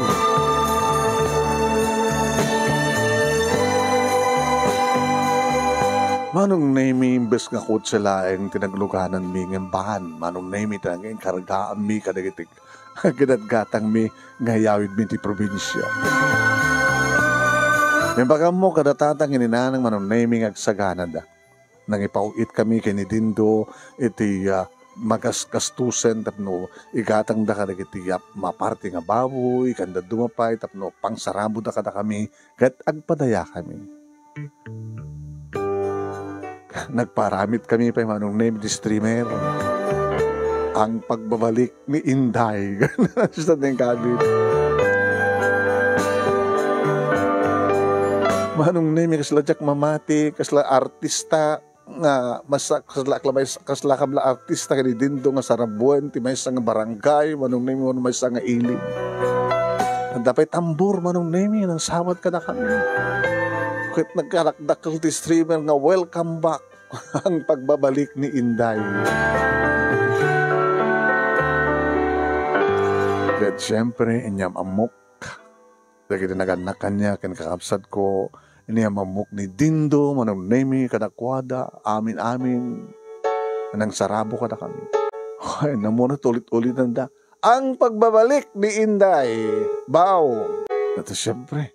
Manong Nemi, imbes nga kotse laeng ti naglugananmi ngem van, Manong Nemi, ti nangkargaanmi kadagiti ginatgatangmi nga iyawidmi ti probinsia. Ngem bagammo, kada tatang ken ni nanang, Manong Nemi, nga agsaganada. Nangipaw-itkami ken ni Dindo iti, ah, magasgastusen tapno igatangda kadagiti, ah, maparti nga baboy, ken dadduma pay tapno pangsaraboda kadakami ket agpadayakami. Nagparamitkami pay, Manong Nemi, iti streamer. Ang pagbabalik ni Inday. Basta din kabit. Manong Nemi, kasla diak mamati, kasla artista nga masa-, kasla, kasla, kasla kabla artista ken ni Dindo nga sarabuen ti maysa nga barangay, Manong Nemi, wenno maysa nga ili. Adda pay tambor, Manong Nemi, nangsawat kadakami. Ket nagkarakdakkel ti streamer nga, "Welcome back." Ang pagbabalik ni Inday. Ket siyempre, inyam-ammok dagiti nagannak kaniak ken kakabsatko, inyam-ammok ni Dindo, Manong Nemi, kadakuada, amin-amin, nangsarabo kadakami. Ay, namuna ulit-ulitan da. Ang pagbabalik ni Inday. Bao. Ito, siyempre,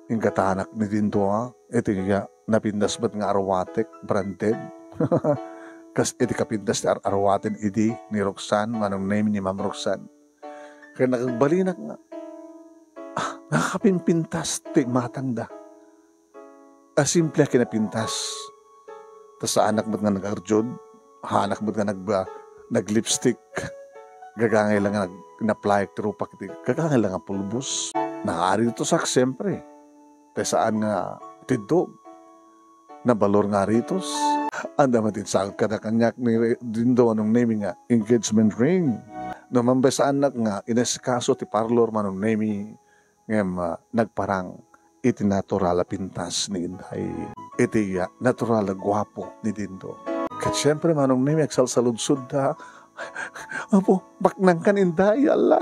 inggatanak ni Dindo, ha? Iti nga napintas met nga arwatek, branded. Kas iti kapintas ti ar-, arwaten idi ni Roxanne, Manong Nemi, ni Ma'am Roxanne. Kaya nakagbalinak nga, ah, nakakapimpintas ti matangda. A simple a kinapintas. Ta saanak met nga nag-arjud, haanak met nga nag-, nag-lipstick, gagangay lang nga nag-, naplayek ti rupak iti gagangay lang nga pulbos. Naaritosak, siyempre. Ta saan nga tiddog. Nabalor nga aritos. Adda met insangod kada kaniak ni Re-, Dindo, Manong Nemi, nga engagement ring. No, mambay saanak nga inasikaso ti parlor, Manong Nemi, ngem, ah, nagparang iti natural a pintas ni Inday. Iti, ah, natural a guapo ni Dindo. Ket siyempre, Manong Nemi, agsalsaludsodda, "Apo, baknangkan, Inday, Allah,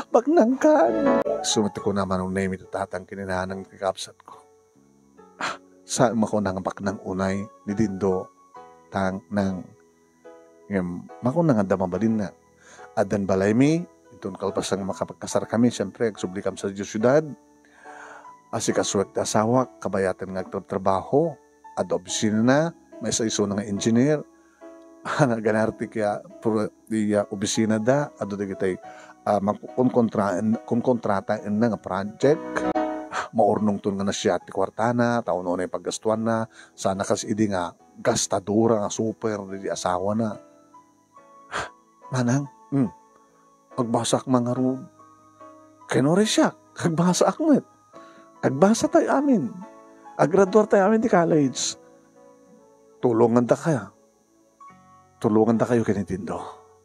baknangkan." Sumiti kuna, Manong Nemi, ti tatang ken ni nanang ti kakabsatko. Ah, saan makuna nga baknang unay ni Dindo, tang, nang, ngem, makuna nga adda mabalinna. Addan balaymi, inton kalpasan nga makapagkasarkami, siyempre, agsublikam sadiay siudad. Asikasuek ti asawak, kabayaten nga agtrabtrabaho. Adda opisinana, maysa isuna nga engineer. Ganarti kaya, pro-, di, ah, opisinada, adu dagitay, ah, mangkukontraen-, konkontrataenna nga project. Maurnongton nga nasiat ti kuartana, ta unay paggastuanna, sana kas idi nga gastadora nga super di asawana. Manang, hmm, agbasaak man ngarud. Ken uray siak, agbasaak met. Agbasatayo amin. Aggraduartayo amin ti college. Tulongandaka. Tulongandakayo ken ni Dindo.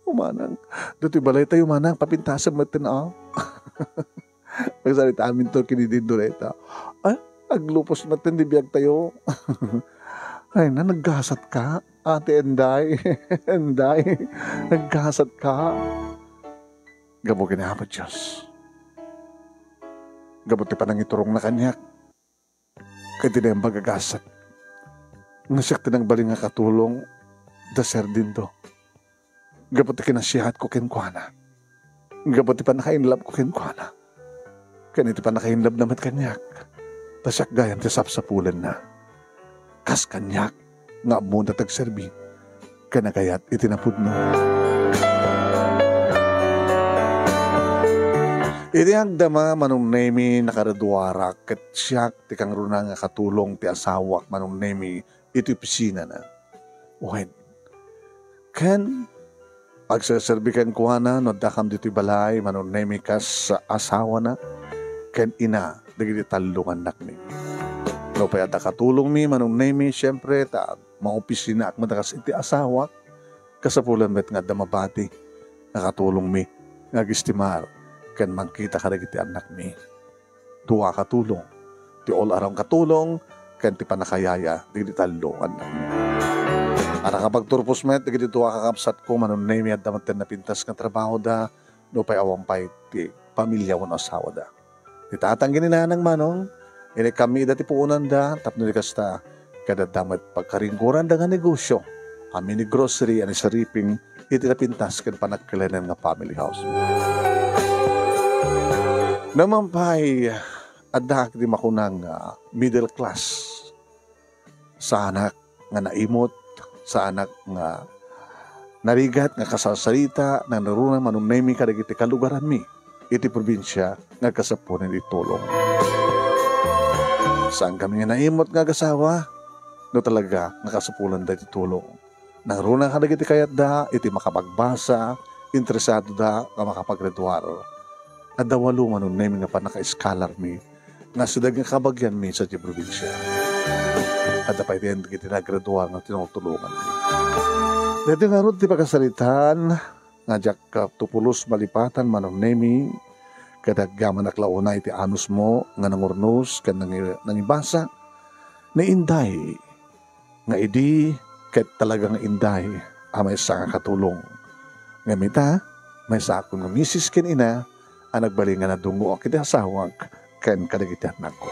O, manang, ditoy balaytayo, manang, papintasem metten, a. Agsarita aminto ken ni Dindo dayta. Ay, aglupos metten ti biagtayo. Ay na, naggasatka, Ate Enday. Enday, naggasatka. Gapu ken ni Apo Dios. Gapu ti panangiturongna kaniak. Ket ti naimbag a gasat nga siak ti nagbalin nga katulong da Sir Dindo. Gapu ti kinasiatko kenkuana. Gapu ti pannakainlabko kenkuana. Ken iti pannakainlabna met kaniak, ta siak gayam ti sapsapulenna. Kas kaniak, nga ammona ti agserbi ken agayat iti napudno. Iti agdama, Manong Nemi, nakagraduarak ket siak ti kangruna nga katulong ti asawak, Manong Nemi, iti opisinana. Wen, ken agserserbi kenkuana no addakam ditoy balay, Manong Nemi, kas asawana ken ina dagiti tallo nga annakmi. Nupay adda katulongmi, Manong Nemi, siempre, ta maopisinaak met a kas iti asawak, kasapulan met nga adda mabati nga katulongmi nga agistimar ken mangkita kadagiti annakmi. Dua ka tulong, ti all-around katulong ken ti pannakayaya dagiti tallo nga annakmi. Adda kapagturpos met dagiti dua ka kabsatko, Manong Nemi, adda met ti napintas nga trabahoda, nupay awan pay ti pamilia wenno asawada. Ni tatang ken ni nanang, Manong, inikkammi ida ti puonanda tapno di kasta, ket adda met pagkaringgoranda nga negosio a mini grocery a ni Sariping iti napintas ken panagkelenan nga family house. Naman pay, adda ti makuna nga middle class. Saanak nga naimut, saanak nga narigat nga kasarsarita, nangruna, Manong Nemi, kadagiti kalugaranmi iti probinsia nga agkasapulan iti tulong. Saankami nga naimut nga agasawa, no talaga nga kasapulanda iti tulong. Nangruna kadagiti kayatda iti makapagbasa, interesadoda nga makapagraduar. Adda walo, Manong Nemi, nga pannaka-scholarmi nga sideg nga kabagianmi sadiay probinsia. Adda pay diay dagiti nagraduar nga tinultulonganmi. Daytoy ngarud ti pakasaritaan nga diak, ah, tupulos malipatan, Manong Nemi, ket agyamanak la unay ti anusmo nga nangurnos ken nangi-, nangibasa ni Inday nga idi ket talaga nga Inday a maysa nga katulong. Ngem ita, maysaakon nga misis ken ina a nagbalin nga nadungoak iti asawak ken kadagiti annakko.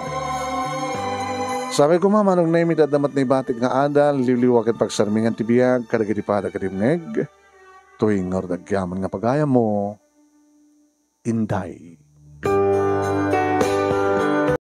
Sapay koma, Manong Nemi, ta adda met naibatik nga adal, liwliwa ken pagsarmingan ti biag kadagiti pada ket imngeg. Toy ngarud agyaman nga pagayammo, Inday.